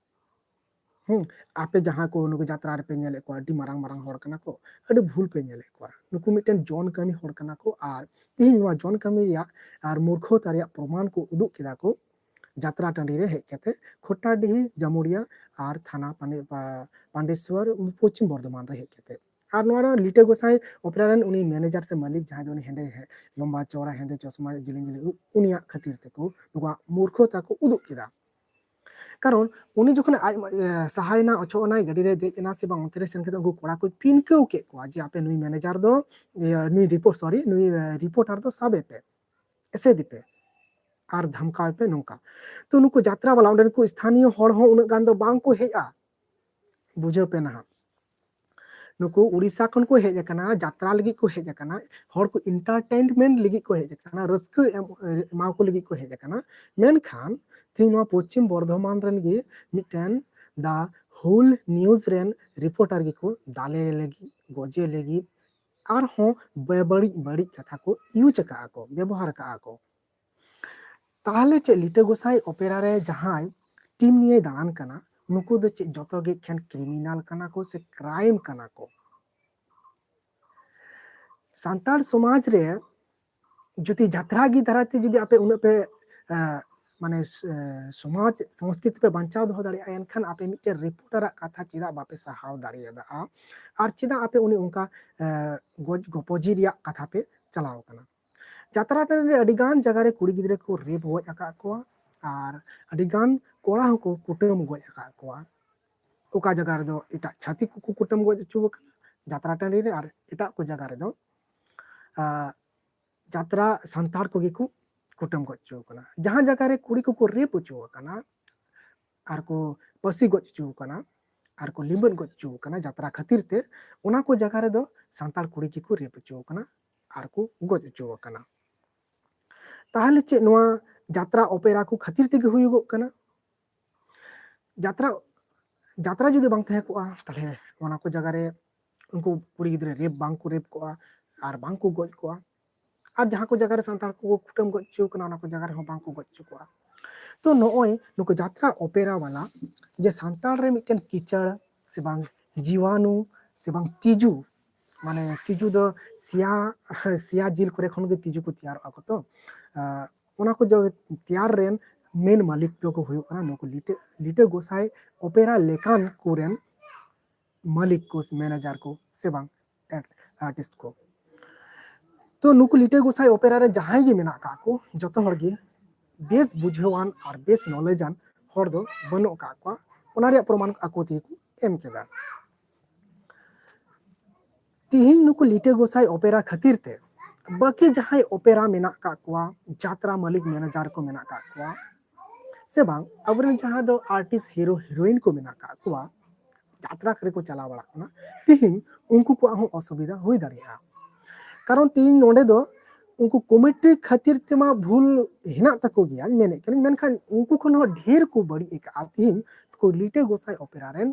ᱦᱩᱸ, ᱟᱯᱮ ᱡᱟᱦᱟᱸ ᱠᱚ ᱱᱩᱠᱩ ᱡᱟᱛᱨᱟ ᱨᱮᱯᱮ ᱧᱮᱞᱮᱫ ᱠᱚᱣᱟ, ᱟᱹᱰᱤ ᱢᱟᱨᱟᱝ ᱢᱟᱨᱟᱝ ᱦᱚᱲ ᱠᱟᱱᱟ ᱠᱚ, ᱟᱹᱰᱤ ᱵᱷᱩᱞ ᱯᱮ ᱧᱮᱞᱮᱫ ᱠᱚᱣᱟ᱾ ᱱᱩᱠᱩ ᱢᱤᱫᱴᱮᱱ ᱡᱚᱱ ᱠᱟᱹᱢᱤ ᱦᱚᱲ ᱠᱟᱱᱟ ᱠᱚ, ᱟᱨ ᱛᱮᱦᱮᱧ ᱱᱚᱣᱟ ᱡᱚᱱ ᱠᱟᱹᱢᱤ ᱨᱮᱭᱟᱜ ᱟᱨ ᱢᱩᱨᱠᱷᱚᱛᱟ ᱨᱮᱭᱟᱜ ᱯᱨᱚᱢᱟᱱ ᱠᱚ ᱩᱫᱩᱜ ᱠᱮᱫᱟ ᱠᱚ ᱡᱟᱛᱨᱟ ᱴᱟᱺᱰᱤ ᱨᱮ ᱦᱮᱡ ᱠᱟᱛᱮ, ᱠᱷᱚᱴᱴᱟᱰᱤᱦᱤ, ᱡᱟᱢᱩᱲᱤᱭᱟ ᱟᱨ ᱛᱷᱟᱱᱟ ᱯᱟᱱᱰᱮ-, ᱯᱟ-, ᱯᱟᱱᱰᱮᱥᱣᱚᱨ, ᱯᱚᱪᱷᱤᱢ ᱵᱚᱨᱫᱷᱚᱢᱟᱱ ᱨᱮ ᱦᱮᱡ ᱠᱟᱛᱮ᱾ ᱟᱨ ᱱᱚᱣᱟ ᱨᱮ ᱞᱤᱴᱟᱹ ᱜᱚᱸᱥᱟᱭ ᱚᱯᱮᱨᱟ ᱨᱮᱱ ᱩᱱᱤ ᱢᱮᱱᱮᱡᱟᱨ ᱥᱮ ᱢᱟᱹᱞᱤᱠ, ᱡᱟᱦᱟᱸᱭ ᱫᱚ ᱩᱱᱤ ᱦᱮᱸᱫᱮ, ᱦᱮ-, ᱞᱚᱢᱵᱟ ᱪᱚᱣᱲᱟ ᱦᱮᱸᱫᱮ ᱪᱚᱥᱢᱟ ᱡᱤᱞᱤᱧ ᱡᱤᱞᱤᱧ, ᱩ-, ᱩᱱᱤᱭᱟᱜ ᱠᱷᱟᱹᱛᱤᱨ ᱛᱮᱠᱚ ᱱᱩᱠᱩᱣᱟᱜ ᱢᱩᱨᱠᱷᱚᱛᱟ ᱠᱚ ᱩᱫᱩᱜ ᱠᱮᱫᱟ᱾ ᱠᱟᱨᱚᱱ ᱩᱱᱤ ᱡᱚᱠᱷᱚᱱ ᱟᱡ, ᱮ, ᱥᱟᱦᱟᱭᱮᱱᱟ, ᱚᱪᱚᱜ ᱮᱱᱟᱭ, ᱜᱟᱹᱰᱤ ᱨᱮ ᱫᱮᱡ ᱮᱱᱟ ᱥᱮ ᱵᱟᱝ, ᱚᱱᱛᱮ ᱨᱮ ᱥᱮᱱ ᱠᱟᱛᱮ ᱩᱱᱠᱩ ᱠᱚᱲᱟ ᱠᱚ ᱯᱤᱱᱠᱟᱹᱣ ᱠᱮᱫ ᱠᱚᱣᱟ ᱡᱮ ᱟᱯᱮ ᱱᱩᱭ ᱢᱮᱱᱮᱡᱟᱨ ᱫᱚ, ᱤᱭᱟᱹ, ᱱᱩᱭ ᱨᱤᱯᱳ-, ᱥᱚᱨᱤ, ᱱᱩᱭ, ᱮ, ᱨᱤᱯᱳᱴᱟᱨ ᱫᱚ ᱥᱟᱵᱮ ᱯᱮ, ᱮᱥᱮᱫᱮ ᱯᱮ ᱟᱨ ᱫᱷᱟᱢᱠᱟᱣ ᱯᱮ ᱱᱚᱝᱠᱟ᱾ ᱛᱚ ᱱᱩᱠᱩ ᱡᱟᱛᱨᱟ ᱵᱟᱞᱟ, ᱚᱸᱰᱮᱱ ᱠᱚ ᱥᱛᱷᱟᱱᱤᱭᱚ ᱦᱚᱲ ᱦᱚᱸ ᱩᱱᱟᱹᱜ ᱜᱟᱱ ᱫᱚ ᱵᱟᱝ ᱠᱚ ᱦᱮᱡᱼᱟ, ᱵᱩᱡᱷᱟᱹᱣ ᱯᱮ ᱱᱟᱦᱟᱜ᱾ ᱱᱩᱠᱩ ᱩᱲᱤᱥᱥᱟ ᱠᱷᱚᱱ ᱠᱚ ᱦᱮᱡ ᱟᱠᱟᱱᱟ, ᱡᱟᱛᱨᱟ ᱞᱟᱹᱜᱤᱫ ᱠᱚ ᱦᱮᱡ ᱟᱠᱟᱱᱟ, ᱦᱚᱲ ᱠᱚ entertainment ᱞᱟᱹᱜᱤᱫ ᱠᱚ ᱦᱮᱡ ᱟᱠᱟᱱᱟ, ᱨᱟᱹᱥᱠᱟᱹ ᱮᱢ, ᱮᱢᱟ ᱠᱚ ᱞᱟᱹᱜᱤᱫ ᱠᱚ ᱦᱮᱡ ᱟᱠᱟᱱᱟ᱾ ᱢᱮᱱᱠᱷᱟᱱ ᱛᱮᱦᱮᱧ ᱱᱚᱣᱟ ᱯᱚᱪᱷᱤᱢ ᱵᱚᱨᱫᱷᱚᱢᱟᱱ ᱨᱮᱱ ᱜᱮ ᱢᱤᱫᱴᱮᱱ The Whole News ᱨᱮᱱ ᱨᱤᱯᱳᱴᱟᱨ ᱜᱮᱠᱚ ᱫᱟᱞᱮ ᱞᱟᱹᱜᱤᱫ, ᱜᱚᱡᱮ ᱞᱟᱹᱜᱤᱫ, ᱟᱨᱦᱚᱸ ᱵᱮᱵᱟᱹᱲᱤᱡ ᱵᱟᱹᱲᱤᱡ ᱠᱟᱛᱷᱟ ᱠᱚ use ᱟᱠᱟᱜᱼᱟ ᱠᱚ, ᱵᱮᱵᱚᱦᱟᱨ ᱟᱠᱟᱜᱼᱟ ᱠᱚ᱾ ᱛᱟᱦᱚᱞᱮ ᱪᱮᱫ ᱞᱤᱴᱟᱹ ᱜᱚᱸᱥᱟᱭ ᱚᱯᱮᱨᱟ ᱨᱮ ᱡᱟᱦᱟᱸᱭ ᱴᱤᱢ ᱱᱤᱭᱮ ᱫᱟᱬᱟᱱ ᱠᱟᱱᱟ, ᱱᱩᱠᱩ ᱫᱚ ᱪᱮᱫ ᱡᱚᱛᱚ ᱜᱮ ᱮᱠᱷᱮᱱ ᱠᱨᱤᱢᱤᱱᱟᱞ ᱠᱟᱱᱟ ᱠᱚ ᱥᱮ ᱠᱨᱟᱭᱤᱢ ᱠᱟᱱᱟ ᱠᱚ? ᱥᱟᱱᱛᱟᱲ ᱥᱚᱢᱟᱡᱽ ᱨᱮ ᱡᱩᱫᱤ ᱡᱟᱛᱨᱟ ᱜᱮ ᱫᱟᱨᱟᱭ ᱛᱮ ᱡᱩᱫᱤ ᱟᱯᱮ ᱩᱱᱟᱹᱜ ᱯᱮ, ᱮ, ᱢᱟᱱᱮ ᱥ-, ᱮ, ᱥᱚᱢᱟᱡᱽ ᱥᱚᱝᱥᱠᱨᱤᱛᱤ ᱯᱮ ᱵᱟᱧᱪᱟᱣ ᱫᱚᱦᱚ ᱫᱟᱲᱮᱭᱟᱜᱼᱟ, ᱮᱱᱠᱷᱟᱱ ᱟᱯᱮ ᱢᱤᱫᱴᱮᱱ ᱨᱤᱯᱳᱴᱟᱨᱟᱜ ᱠᱟᱛᱷᱟ ᱪᱮᱫᱟᱜ ᱵᱟᱯᱮ ᱥᱟᱦᱟᱣ ᱫᱟᱲᱮᱭᱟᱫᱟ? ᱟᱨ ᱪᱮᱫᱟᱜ ᱟᱯᱮ ᱩᱱᱤ ᱚᱱᱠᱟ, ᱮ, ᱜᱚᱡ ᱜᱚᱯᱚᱡᱤ ᱨᱮᱭᱟᱜ ᱠᱟᱛᱷᱟ ᱯᱮ ᱪᱟᱞᱟᱣ ᱠᱟᱱᱟ? ᱡᱟᱛᱨᱟ ᱴᱟᱺᱰᱤ ᱨᱮ ᱟᱹᱰᱤ ᱜᱟᱱ ᱡᱟᱭᱜᱟ ᱨᱮ ᱠᱩᱲᱤ ᱜᱤᱫᱽᱨᱟᱹ ᱠᱚ ᱨᱮᱯ ᱜᱚᱡ ᱟᱠᱟᱫ ᱠᱚᱣᱟ ᱟᱨ ᱟᱹᱰᱤ ᱜᱟᱱ ᱠᱚᱲᱟ ᱦᱚᱸᱠᱚ ᱠᱩᱴᱟᱹᱢ ᱜᱚᱡ ᱟᱠᱟᱫ ᱠᱚᱣᱟ᱾ ᱚᱠᱟ ᱡᱟᱭᱜᱟ ᱨᱮᱫᱚ ᱮᱴᱟᱜ ᱪᱷᱟᱹᱛᱤᱠ ᱠᱚᱠᱚ ᱠᱩᱴᱟᱹᱢ ᱜᱚᱡ ᱦᱚᱪᱚ ᱟᱠᱟᱱᱟ ᱡᱟᱛᱨᱟ ᱴᱟᱺᱰᱤ ᱨᱮ, ᱟᱨ ᱮᱴᱟᱜ ᱠᱚ ᱡᱟᱭᱜᱟ ᱨᱮᱫᱚ, ᱟ, ᱡᱟᱛᱨᱟ ᱥᱟᱱᱛᱟᱲ ᱠᱚᱜᱮ ᱠᱚ ᱠᱩᱴᱟᱹᱢ ᱜᱚᱡ ᱦᱚᱪᱚ ᱟᱠᱟᱱᱟ᱾ ᱡᱟᱦᱟᱸ ᱡᱟᱭᱜᱟ ᱨᱮ ᱠᱩᱲᱤ ᱠᱚᱠᱚ ᱨᱮᱯ ᱦᱚᱪᱚ ᱟᱠᱟᱱᱟ ᱟᱨ ᱠᱚ ᱯᱟᱹᱥᱤ ᱜᱚᱡ ᱦᱚᱪᱚ ᱟᱠᱟᱱᱟ, ᱟᱨ ᱠᱚ ᱞᱤᱸᱵᱟᱹᱫ ᱜᱚᱡ ᱦᱚᱪᱚ ᱟᱠᱟᱱᱟ ᱡᱟᱛᱨᱟ ᱠᱷᱟᱹᱛᱤᱨ ᱛᱮ, ᱚᱱᱟ ᱠᱚ ᱡᱟᱭᱜᱟ ᱨᱮᱫᱚ ᱥᱟᱱᱛᱟᱲ ᱠᱩᱲᱤ ᱜᱮᱠᱚ ᱨᱮᱯ ᱦᱚᱪᱚ ᱟᱠᱟᱱᱟ ᱟᱨ ᱠᱚ ᱜᱚᱡ ᱦᱚᱪᱚ ᱟᱠᱟᱱᱟ᱾ ᱛᱟᱦᱚᱞᱮ ᱪᱮᱫ ᱱᱚᱣᱟ ᱡᱟᱛᱨᱟ ᱚᱯᱮᱨᱟ ᱠᱚ ᱠᱷᱟᱹᱛᱤᱨ ᱛᱮᱜᱮ ᱦᱩᱭᱩᱜᱚᱜ ᱠᱟᱱᱟ? ᱡᱟᱛᱨᱟ, ᱡᱟᱛᱨᱟ ᱡᱩᱫᱤ ᱵᱟᱝ ᱛᱟᱦᱮᱸ ᱠᱚᱜᱼᱟ, ᱛᱟᱦᱚᱞᱮ ᱚᱱᱟ ᱠᱚ ᱡᱟᱭᱜᱟ ᱨᱮ ᱩᱱᱠᱩ ᱠᱩᱲᱤ ᱜᱤᱫᱽᱨᱟᱹ ᱨᱮᱯ ᱵᱟᱝ ᱠᱚ ᱨᱮᱯ ᱠᱚᱜᱼᱟ ᱟᱨ ᱵᱟᱝ ᱠᱚ ᱜᱚᱡ ᱠᱚᱜᱼᱟ᱾ ᱟᱨ ᱡᱟᱦᱟᱸ ᱠᱚ ᱡᱟᱭᱜᱟ ᱨᱮ ᱥᱟᱱᱛᱟᱲ ᱠᱚ ᱠᱩᱴᱟᱹᱢ ᱜᱚᱡ ᱦᱚᱪᱚ ᱠᱟᱱᱟ, ᱚᱱᱟ ᱠᱚ ᱡᱟᱭᱜᱟ ᱨᱮᱦᱚᱸ ᱵᱟᱝ ᱠᱚ ᱜᱚᱡ ᱦᱚᱪᱚ ᱠᱚᱜᱼᱟ᱾ ᱛᱚ ᱱᱚᱜᱼᱚᱭ ᱱᱩᱠᱩ ᱡᱟᱛᱨᱟ ᱚᱯᱮᱨᱟ ᱵᱟᱞᱟ ᱡᱮ ᱥᱟᱱᱛᱟᱲ ᱨᱮ ᱢᱤᱫᱴᱮᱱ ᱠᱤᱪᱟᱹᱲ ᱥᱮ ᱵᱟᱝ ᱡᱤᱣᱟᱱᱩ ᱥᱮ ᱵᱟᱝ ᱛᱤᱡᱩ, ᱢᱟᱱᱮ ᱛᱤᱡᱩ ᱫᱚ ᱥᱮᱭᱟ, ᱥᱮᱭᱟ ᱡᱤᱞ ᱠᱚᱨᱮ ᱠᱷᱚᱱ ᱜᱮ ᱛᱤᱡᱩ ᱠᱚ ᱛᱮᱭᱟᱨᱚᱜᱼᱟ ᱠᱚ᱾ ᱛᱚ ᱟᱸ, ᱚᱱᱟ ᱠᱚ ᱡᱚ-, ᱛᱮᱭᱟᱨ ᱨᱮᱱ ᱢᱮᱱ ᱢᱟᱹᱞᱤᱠ ᱫᱚᱠᱚ ᱦᱩᱭᱩᱜ ᱠᱟᱱᱟ ᱱᱩᱠᱩ ᱞᱤᱴᱟᱹ, ᱞᱤᱴᱟᱹ ᱜᱚᱸᱥᱟᱭ ᱚᱯᱮᱨᱟ ᱞᱮᱠᱟᱱ ᱠᱚᱨᱮᱱ ᱢᱟᱹᱞᱤᱠ ᱠᱚ, ᱢᱮᱱᱮᱡᱟᱨ ᱠᱚ ᱥᱮ ᱵᱟᱝ ᱟᱨᱴᱤᱥᱴ ᱠᱚ᱾ ᱛᱚ ᱱᱩᱠᱩ ᱞᱤᱴᱟᱹ ᱜᱚᱸᱥᱟᱭ ᱚᱯᱮᱨᱟ ᱨᱮ ᱡᱟᱦᱟᱸᱭ ᱜᱮ ᱢᱮᱱᱟᱜ ᱟᱠᱟᱫ ᱠᱚ, ᱡᱚᱛᱚ ᱦᱚᱲ ᱜᱮ ᱵᱮᱥ ᱵᱩᱡᱷᱟᱹᱣᱟᱱ ᱟᱨ ᱵᱮᱥ ᱱᱚᱞᱮᱡᱟᱱ ᱦᱚᱲ ᱫᱚ ᱵᱟᱹᱱᱩᱜ ᱟᱠᱟᱫ ᱠᱚᱣᱟ᱾ ᱚᱱᱟ ᱨᱮᱭᱟᱜ ᱯᱨᱚᱢᱟᱱ ᱟᱠᱚ ᱛᱮᱜᱮ ᱠᱚ ᱮᱢ ᱠᱮᱫᱟ᱾ ᱛᱤᱦᱤᱧ ᱱᱩᱠᱩ ᱞᱤᱴᱟᱹ ᱜᱚᱸᱥᱟᱭ ᱚᱯᱮᱨᱟ ᱠᱷᱟᱹᱛᱤᱨ ᱛᱮ ᱵᱟᱹᱠᱤ ᱡᱟᱦᱟᱸᱭ ᱚᱯᱮᱨᱟ ᱢᱮᱱᱟᱜ ᱟᱠᱟᱫ ᱠᱚᱣᱟ, ᱡᱟᱛᱨᱟ ᱢᱟᱹᱞᱤᱠ ᱢᱮᱱᱮᱡᱟᱨ ᱠᱚ ᱢᱮᱱᱟᱜ ᱟᱠᱟᱫ ᱠᱚᱣᱟ, ᱥᱮ ᱵᱟᱝ ᱟᱵᱚᱨᱮᱱ ᱡᱟᱦᱟᱸ ᱫᱚ ᱟᱨᱴᱤᱥᱴ, ᱦᱤᱨᱳ ᱦᱤᱨᱳᱭᱤᱱ ᱠᱚ ᱢᱮᱱᱟᱜ ᱟᱠᱟᱫ ᱠᱚᱣᱟ, ᱡᱟᱛᱨᱟ ᱨᱮᱠᱚ ᱪᱟᱞᱟᱣ ᱵᱟᱲᱟᱜ ᱠᱟᱱᱟ, ᱛᱤᱦᱤᱧ ᱩᱱᱠᱩ ᱠᱚᱣᱟᱜ ᱦᱚᱸ ᱚᱥᱩᱵᱤᱫᱷᱟ ᱦᱩᱭ ᱫᱟᱲᱮᱭᱟᱜᱼᱟ᱾ ᱠᱟᱨᱚᱱ ᱛᱤᱦᱤᱧ ᱱᱚᱰᱮ ᱫᱚ ᱩᱱᱠᱩ ᱠᱚᱢᱤᱴᱤ ᱠᱷᱟᱹᱛᱤᱨ ᱛᱮᱢᱟ ᱵᱷᱩᱞ ᱦᱮᱱᱟᱜ ᱛᱟᱠᱚ ᱜᱮᱭᱟ, ᱢᱮᱱᱮᱫ ᱠᱟᱹᱱᱟᱹᱧ, ᱢᱮᱱᱠᱷᱟᱱ ᱩᱱᱠᱩ ᱠᱷᱚᱱ ᱦᱚᱸ ᱰᱷᱮᱨ ᱠᱚ ᱵᱟᱹᱲᱤᱡ ᱟᱠᱟᱫᱼᱟ ᱛᱤᱦᱤᱧ ᱩᱱᱠᱩ ᱞᱤᱴᱟᱹ ᱜᱚᱸᱥᱟᱭ ᱚᱯᱮᱨᱟ ᱨᱮᱱ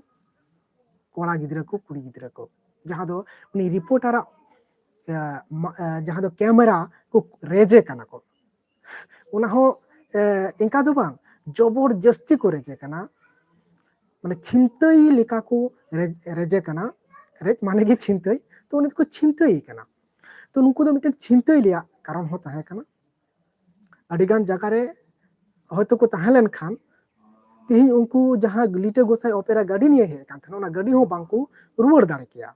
ᱠᱚᱲᱟ ᱜᱤᱫᱽᱨᱟᱹ ᱠᱚ, ᱠᱩᱲᱤ ᱜᱤᱫᱽᱨᱟᱹ ᱠᱚ, ᱡᱟᱦᱟᱸ ᱫᱚ ᱩᱱᱤ ᱨᱤᱯᱳᱨᱴᱟᱨᱟᱜ, ᱮ, ᱢᱟ-, ᱮ, ᱡᱟᱦᱟᱸ ᱫᱚ ᱠᱮᱢᱮᱨᱟ ᱠᱚ ᱨᱮᱡᱮ ᱠᱟᱱᱟ ᱠᱚ᱾ ᱚᱱᱟ ᱦᱚᱸ, ᱮ, ᱤᱱᱠᱟ ᱫᱚ ᱵᱟᱝ, ᱡᱚᱵᱚᱨ ᱡᱟᱹᱥᱛᱤ ᱠᱚ ᱨᱮᱡᱮ ᱠᱟᱱᱟ, ᱢᱟᱱᱮ ᱪᱷᱤᱱᱛᱟᱹᱭ ᱞᱮᱠᱟ ᱠᱚ ᱨᱮᱡ-, ᱨᱮᱡᱮ ᱠᱟᱱᱟ᱾ ᱨᱮᱡ ᱢᱟᱱᱮ ᱜᱮ ᱪᱷᱤᱱᱛᱟᱹᱭ, ᱛᱚ ᱩᱱᱤ ᱫᱚᱠᱚ ᱪᱷᱤᱱᱛᱟᱹᱭ ᱠᱟᱱᱟ᱾ ᱛᱚ ᱱᱩᱠᱩ ᱫᱚ ᱢᱤᱫᱴᱮᱱ ᱪᱷᱤᱱᱛᱟᱹᱭ ᱨᱮᱭᱟᱜ ᱠᱟᱨᱚᱱ ᱦᱚᱸ ᱛᱟᱦᱮᱸ ᱠᱟᱱᱟ᱾ ᱟᱹᱰᱤᱜᱟᱱ ᱡᱟᱭᱜᱟ ᱨᱮ ᱦᱚᱭᱛᱳ ᱠᱚ ᱛᱟᱦᱮᱸ ᱞᱮᱱᱠᱷᱟᱱ ᱛᱤᱦᱤᱧ ᱩᱱᱠᱩ ᱡᱟᱦᱟᱸ ᱞᱤᱴᱟᱹ ᱜᱚᱸᱥᱟᱭ ᱚᱯᱮᱨᱟ ᱜᱟᱹᱰᱤ ᱱᱤᱭᱮ ᱦᱮᱡ ᱟᱠᱟᱱ ᱛᱟᱦᱮᱱᱟ, ᱚᱱᱟ ᱜᱟᱹᱰᱤ ᱦᱚᱸ ᱵᱟᱝᱠᱚ ᱨᱩᱣᱟᱹᱲ ᱫᱟᱲᱮ ᱠᱮᱭᱟ᱾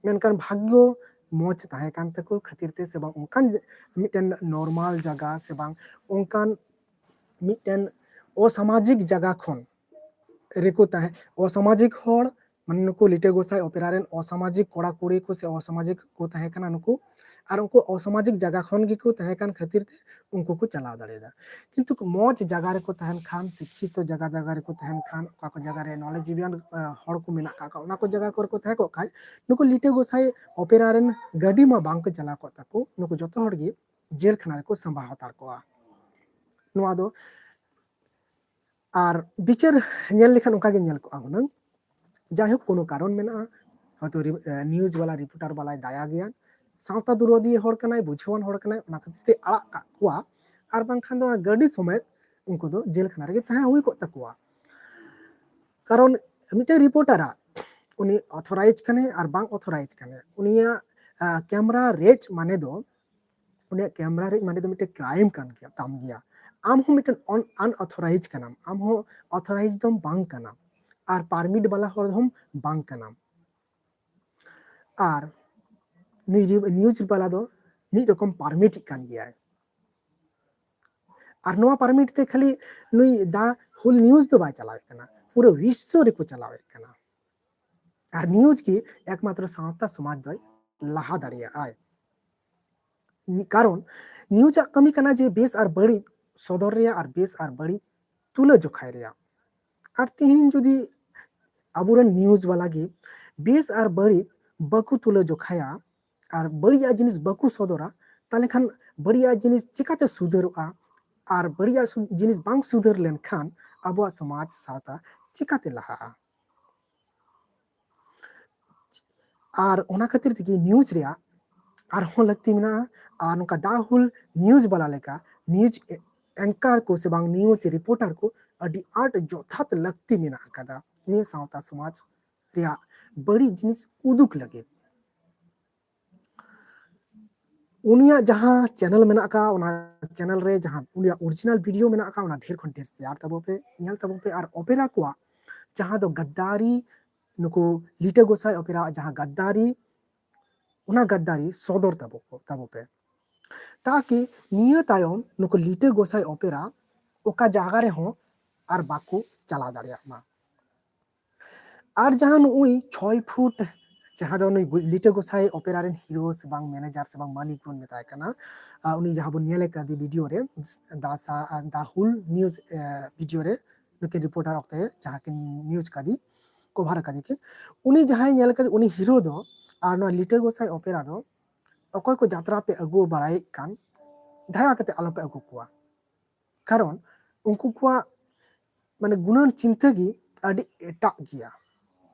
ᱢᱮᱱᱠᱷᱟᱱ ᱵᱷᱟᱜᱽᱭᱚ ᱢᱚᱡᱽ ᱛᱟᱦᱮᱸ ᱠᱟᱱ ᱛᱟᱠᱚ ᱠᱷᱟᱹᱛᱤᱨ ᱛᱮ ᱥᱮ ᱵᱟᱝ ᱚᱱᱠᱟᱱ ᱡᱮ-, ᱢᱤᱫᱴᱮᱱ ᱱᱚᱨᱢᱟᱞ ᱡᱟᱭᱜᱟ ᱥᱮ ᱵᱟᱝ ᱚᱱᱠᱟᱱ ᱢᱤᱫᱴᱮᱱ ᱚᱥᱟᱢᱟᱡᱤᱠ ᱡᱟᱭᱜᱟ ᱠᱷᱚᱱ ᱨᱮᱠᱚ ᱛᱟᱦᱮᱸ, ᱚᱥᱟᱢᱟᱡᱤᱠ ᱦᱚᱲ, ᱢᱟᱱᱮ ᱱᱩᱠᱩ ᱞᱤᱴᱟᱹ ᱜᱚᱸᱥᱟᱭ ᱚᱯᱮᱨᱟ ᱨᱮᱱ ᱚᱥᱟᱢᱟᱡᱤᱠ ᱠᱚᱲᱟ ᱠᱩᱲᱤ ᱠᱚ ᱥᱮ ᱚᱥᱟᱢᱟᱡᱤᱠ ᱠᱚ ᱛᱟᱦᱮᱸ ᱠᱟᱱᱟ ᱱᱩᱠᱩ᱾ ᱟᱨ ᱩᱱᱠᱩ ᱚᱥᱟᱢᱟᱡᱤᱠ ᱡᱟᱭᱜᱟ ᱠᱷᱚᱱ ᱜᱮᱠᱚ ᱛᱟᱦᱮᱸ ᱠᱟᱱ ᱠᱷᱟᱹᱛᱤᱨ ᱛᱮ ᱩᱱᱠᱩ ᱠᱚ ᱪᱟᱞᱟᱣ ᱫᱟᱲᱮᱭᱟᱫᱟ᱾ ᱠᱤᱱᱛᱩ ᱢᱚᱡᱽ ᱡᱟᱭᱜᱟ ᱨᱮᱠᱚ ᱛᱟᱦᱮᱱ ᱠᱷᱟᱱ, ᱥᱤᱠᱠᱷᱤᱛᱚ ᱡᱟᱭᱜᱟ ᱡᱟᱭᱜᱟ ᱨᱮᱠᱚ ᱛᱟᱦᱮᱱ ᱠᱷᱟᱱ, ᱚᱠᱟ ᱠᱚ ᱡᱟᱭᱜᱟ ᱨᱮ ᱱᱚᱞᱮᱡᱤᱵᱤᱭᱟᱱ ᱦᱚᱲ ᱠᱚ ᱢᱮᱱᱟᱜ ᱠᱟᱜ ᱠᱚᱣᱟ, ᱚᱱᱟ ᱠᱚ ᱡᱟᱭᱜᱟ ᱠᱚᱨᱮ ᱠᱚ ᱛᱟᱦᱮᱸ ᱠᱚᱜ ᱠᱷᱟᱡ, ᱱᱩᱠᱩ ᱞᱤᱴᱟᱹ ᱜᱚᱸᱥᱟᱭ ᱚᱯᱮᱨᱟ ᱨᱮᱱ ᱜᱟᱹᱰᱤ ᱢᱟ ᱵᱟᱝ ᱠᱚ ᱪᱟᱞᱟᱣ ᱠᱚᱜ ᱛᱟᱠᱚ, ᱱᱩᱠᱩ ᱡᱚᱛᱚ ᱦᱚᱲ ᱜᱮ ᱡᱮᱞ ᱠᱷᱟᱱᱟ ᱨᱮᱠᱚ ᱥᱟᱢᱵᱟᱣ ᱦᱟᱛᱟᱲ ᱠᱚᱜᱼᱟ᱾ ᱱᱚᱣᱟ ᱫᱚ ᱟᱨ ᱵᱤᱪᱟᱹᱨ ᱧᱮᱞ ᱞᱮᱠᱷᱟᱱ ᱚᱱᱠᱟ ᱜᱮ ᱧᱮᱞ ᱠᱚᱜᱼᱟ ᱦᱩᱱᱟᱹᱝ᱾ ᱡᱟᱭᱦᱳᱠ, ᱠᱳᱱᱳ ᱠᱟᱨᱚᱱ ᱢᱮᱱᱟᱜᱼᱟ, ᱦᱚᱭᱛᱳ ᱨᱤ-, ᱮ, ᱱᱤᱭᱩᱡᱽ ᱵᱟᱞᱟ, ᱨᱤᱯᱳᱨᱴᱟᱨ ᱵᱟᱞᱟᱭ ᱫᱟᱭᱟ ᱜᱮᱭᱟ, ᱥᱟᱶᱛᱟ ᱫᱩᱨᱚᱫᱤᱭᱟᱹ ᱦᱚᱲ ᱠᱟᱱᱟᱭ, ᱵᱩᱡᱷᱟᱹᱣᱟᱱ ᱦᱚᱲ ᱠᱟᱱᱟᱭ, ᱚᱱᱟ ᱠᱷᱟᱹᱛᱤᱨ ᱛᱮ ᱟᱲᱟᱜ ᱠᱟᱜ ᱠᱚᱣᱟ, ᱟᱨ ᱵᱟᱝᱠᱷᱟᱱ ᱫᱚ ᱚᱱᱟ ᱜᱟᱹᱰᱤ ᱥᱚᱢᱮᱛ ᱩᱱᱠᱩ ᱫᱚ ᱡᱮᱞ ᱠᱷᱟᱱᱟ ᱨᱮᱜᱮ ᱛᱟᱦᱮᱸ ᱦᱩᱭ ᱠᱚᱜ ᱛᱟᱠᱚᱣᱟ᱾ ᱠᱟᱨᱚᱱ ᱢᱤᱫᱴᱮᱱ ᱨᱤᱯᱳᱨᱴᱟᱨᱟᱜ ᱩᱱᱤ ᱚᱛᱷᱚᱨᱟᱭᱤᱡᱽ ᱠᱟᱱᱟᱭ ᱟᱨ ᱵᱟᱝ ᱚᱛᱷᱚᱨᱟᱭᱤᱡᱽ ᱠᱟᱱᱟᱭ, ᱩᱱᱤᱭᱟᱜ, ᱟ, ᱠᱮᱢᱨᱟ ᱨᱮᱡ ᱢᱟᱱᱮ ᱫᱚ, ᱩᱱᱤᱭᱟᱜ ᱠᱮᱢᱨᱟ ᱨᱮᱡ ᱢᱟᱱᱮ ᱫᱚ ᱢᱤᱫᱴᱮᱱ ᱠᱨᱟᱭᱤᱢ ᱠᱟᱱ ᱜᱮᱭᱟ, ᱛᱟᱢ ᱜᱮᱭᱟ᱾ ᱟᱢ ᱦᱚᱸ ᱢᱤᱫᱴᱮᱱ ᱟᱱ-, ᱟᱱᱚᱛᱷᱚᱨᱟᱭᱤᱡᱽ ᱠᱟᱱᱟᱢ, ᱟᱢ ᱦᱚᱸ ᱚᱛᱷᱚᱨᱟᱭᱤᱡᱽ ᱫᱚᱢ ᱵᱟᱝ ᱠᱟᱱᱟ, ᱟᱨ ᱯᱟᱨᱢᱤᱴ ᱵᱟᱞᱟ ᱦᱚᱲ ᱦᱚᱸᱢ ᱵᱟᱝ ᱠᱟᱱᱟ᱾ ᱟᱨ ᱱᱩᱭ ᱨᱤ-, ᱱᱤᱭᱩᱡᱽ ᱵᱟᱞᱟ ᱫᱚ ᱢᱤᱫ ᱨᱚᱠᱚᱢ ᱯᱟᱨᱢᱤᱴ ᱠᱟᱱ ᱜᱮᱭᱟᱭ᱾ ᱟᱨ ᱱᱚᱣᱟ ᱯᱟᱨᱢᱤᱴ ᱛᱮ ᱠᱷᱟᱹᱞᱤ ᱱᱩᱭ ᱫᱟ ᱦᱳᱞ ᱱᱤᱭᱩᱡᱽ ᱫᱚ ᱵᱟᱭ ᱪᱟᱞᱟᱣᱮᱫ ᱠᱟᱱᱟ, ᱯᱩᱨᱟᱹ ᱵᱤᱥᱥᱚ ᱨᱮᱠᱚ ᱪᱟᱞᱟᱣᱮᱫ ᱠᱟᱱᱟ᱾ ᱟᱨ ᱱᱤᱭᱩᱡᱽ ᱜᱮ ᱮᱠᱢᱟᱛᱨᱚ ᱥᱟᱶᱛᱟ ᱥᱚᱢᱟᱡᱽ ᱫᱚᱭ ᱞᱟᱦᱟ ᱫᱟᱲᱮᱭᱟᱜᱼᱟᱭ᱾ ᱠᱟᱨᱚᱱ ᱱᱤᱭᱩᱡᱽ ᱟᱜ ᱠᱟᱹᱢᱤ ᱠᱟᱱᱟ ᱡᱮ ᱵᱮᱥ ᱟᱨ ᱵᱟᱹᱲᱤᱡ ᱥᱚᱫᱚᱨ ᱨᱮᱭᱟᱜ ᱟᱨ ᱵᱮᱥ ᱟᱨ ᱵᱟᱹᱲᱤᱡ ᱛᱩᱞᱟᱹ ᱡᱚᱠᱷᱟᱭ ᱨᱮᱭᱟᱜ᱾ ᱟᱨ ᱛᱮᱦᱮᱧ ᱡᱩᱫᱤ ᱟᱵᱚᱨᱮᱱ ᱱᱤᱭᱩᱡᱽ ᱵᱟᱞᱟ ᱜᱮ ᱵᱮᱥ ᱟᱨ ᱵᱟᱹᱲᱤᱡ ᱵᱟᱠᱚ ᱛᱩᱞᱟᱹ ᱡᱚᱠᱷᱟᱭᱟ, ᱟᱨ ᱵᱟᱹᱲᱤᱡᱟᱜ ᱡᱤᱱᱤᱥ ᱵᱟᱠᱚ ᱥᱚᱫᱚᱨᱟ, ᱛᱟᱦᱚᱞᱮ ᱠᱷᱟᱱ ᱵᱟᱹᱲᱤᱡᱟᱜ ᱡᱤᱱᱤᱥ ᱪᱤᱠᱟᱛᱮ ᱥᱩᱫᱷᱟᱹᱨᱚᱜᱼᱟ? ᱟᱨ ᱵᱟᱹᱲᱤᱡᱟᱜ ᱥᱩ-, ᱡᱤᱱᱤᱥ ᱵᱟᱝ ᱥᱩᱫᱷᱟᱹᱨ ᱞᱮᱱᱠᱷᱟᱱ ᱟᱵᱚᱣᱟᱜ ᱥᱚᱢᱟᱡᱽ ᱥᱟᱶᱛᱟ ᱪᱤᱠᱟᱛᱮ ᱞᱟᱦᱟᱜᱼᱟ? ᱟᱨ ᱚᱱᱟ ᱠᱷᱟᱹᱛᱤᱨ ᱛᱮᱜᱮ ᱱᱤᱭᱩᱡᱽ ᱨᱮᱭᱟᱜ ᱟᱨᱦᱚᱸ ᱞᱟᱹᱠᱛᱤ ᱢᱮᱱᱟᱜᱼᱟ᱾ ᱟᱨ ᱱᱚᱝᱠᱟ ᱫᱟ ᱦᱳᱞ ᱱᱤᱭᱩᱡᱽ ᱵᱟᱞᱟ ᱞᱮᱠᱟ ᱱᱤᱭᱩᱡᱽ ᱮ-, ᱮᱝᱠᱟᱨ ᱠᱚ ᱥᱮ ᱵᱟᱝ ᱱᱤᱭᱩᱡᱽ ᱨᱤᱯᱳᱨᱴᱟᱨ ᱠᱚ ᱟᱹᱰᱤ ᱟᱸᱴ ᱡᱚᱛᱷᱟᱛ ᱞᱟᱹᱠᱛᱤ ᱢᱮᱱᱟᱜ ᱟᱠᱟᱫᱟ ᱱᱤᱭᱟᱹ ᱥᱟᱶᱛᱟ ᱥᱚᱢᱟᱡᱽ ᱨᱮᱭᱟᱜ ᱵᱟᱹᱲᱤᱡ ᱡᱤᱱᱤᱥ ᱩᱫᱩᱜ ᱞᱟᱹᱜᱤᱫ᱾ ᱩᱱᱤᱭᱟᱜ ᱡᱟᱦᱟᱸ ᱪᱮᱱᱮᱞ ᱢᱮᱱᱟᱜ ᱟᱠᱟᱫ, ᱚᱱᱟ ᱪᱮᱱᱮᱞ ᱨᱮ ᱡᱟᱦᱟᱸ ᱩᱱᱤᱭᱟᱜ ᱚᱨᱤᱡᱤᱱᱟᱞ ᱵᱷᱤᱰᱤᱭᱳ ᱢᱮᱱᱟᱜ ᱟᱠᱟᱫ, ᱚᱱᱟ ᱰᱷᱮᱨ ᱠᱷᱚᱱ ᱰᱷᱮᱨ ᱥᱮᱭᱟᱨ ᱛᱟᱵᱚ ᱯᱮ, ᱧᱮᱞ ᱛᱟᱵᱚ ᱯᱮ᱾ ᱟᱨ ᱚᱯᱮᱨᱟ ᱠᱚᱣᱟᱜ ᱡᱟᱦᱟᱸ ᱫᱚ ᱜᱟᱫᱫᱟᱨᱤ, ᱱᱩᱠᱩ ᱞᱤᱴᱟᱹ ᱜᱚᱸᱥᱟᱭ ᱚᱯᱮᱨᱟ ᱡᱟᱦᱟᱸ ᱜᱟᱫᱫᱟᱨᱤ, ᱚᱱᱟ ᱜᱟᱫᱫᱟᱨᱤ ᱥᱚᱫᱚᱨ ᱛᱟᱵᱚ ᱠᱚ, ᱛᱟᱵᱚ ᱯᱮ, ᱛᱟᱠᱤ ᱱᱤᱭᱟᱹ ᱛᱟᱭᱚᱢ ᱱᱩᱠᱩ ᱞᱤᱴᱟᱹ ᱜᱚᱸᱥᱟᱭ ᱚᱯᱮᱨᱟ ᱚᱠᱟ ᱡᱟᱭᱜᱟ ᱨᱮᱦᱚᱸ ᱟᱨ ᱵᱟᱠᱚ ᱪᱟᱞᱟᱣ ᱫᱟᱲᱮᱭᱟᱜ ᱢᱟ᱾ ᱟᱨ ᱡᱟᱦᱟᱸ ᱱᱩᱜᱼᱩᱭ ᱪᱷᱚᱭ ᱯᱷᱩᱴ ᱡᱟᱦᱟᱸ ᱫᱚ ᱱᱩᱭ ᱜᱩ- ᱞᱤᱴᱟᱹ ᱜᱚᱸᱥᱟᱭ ᱚᱯᱮᱨᱟ ᱨᱮᱱ ᱦᱤᱨᱳ ᱥᱮ ᱵᱟᱝ ᱢᱮᱱᱮᱡᱟᱨ ᱥᱮ ᱵᱟᱝ ᱢᱟᱹᱞᱤᱠ ᱵᱚᱱ ᱢᱮᱛᱟᱭ ᱠᱟᱱᱟ, ᱟᱨ ᱩᱱᱤ ᱡᱟᱦᱟᱸ ᱵᱚᱱ ᱧᱮᱞ ᱟᱠᱟᱫᱮ ᱵᱷᱤᱰᱤᱭᱳ ᱨᱮ, ᱫᱟ ᱥᱟ- ᱫᱟ ᱦᱩᱞ ᱱᱤᱭᱩᱡᱽ ᱵᱷᱤᱰᱤᱭᱳ ᱨᱮ ᱱᱩᱠᱤᱱ ᱨᱤᱯᱳᱨᱴᱟᱨ ᱚᱠᱛᱮ ᱡᱟᱦᱟᱸ ᱠᱤᱱ ᱱᱤᱭᱩᱡᱽ ᱠᱟᱫᱮ, ᱠᱚᱵᱷᱟᱨ ᱠᱟᱫᱮ ᱠᱤᱱ, ᱩᱱᱤ ᱡᱟᱦᱟᱸᱭ ᱧᱮᱞ ᱠᱟᱫᱮ, ᱩᱱᱤ ᱦᱤᱨᱳ ᱫᱚ ᱟᱨ ᱱᱚᱣᱟ ᱞᱤᱴᱟᱹ ᱜᱚᱸᱥᱟᱭ ᱚᱯᱮᱨᱟ ᱫᱚ ᱚᱠᱚᱭ ᱠᱚ ᱡᱟᱛᱨᱟ ᱯᱮ ᱟᱹᱜᱩ ᱵᱟᱲᱟᱭᱮᱫ ᱠᱟᱱ, ᱫᱟᱭᱟ ᱠᱟᱛᱮ ᱟᱞᱚᱯᱮ ᱟᱹᱜᱩ ᱠᱚᱣᱟ᱾ ᱠᱟᱨᱚᱱ ᱩᱱᱠᱩ ᱠᱚᱣᱟᱜ ᱢᱟᱱᱮ ᱜᱩᱱᱟᱹᱱ ᱪᱤᱱᱛᱟᱹ ᱜᱮ ᱟᱹᱰᱤ ᱮᱴᱟᱜ ᱜᱮᱭᱟ᱾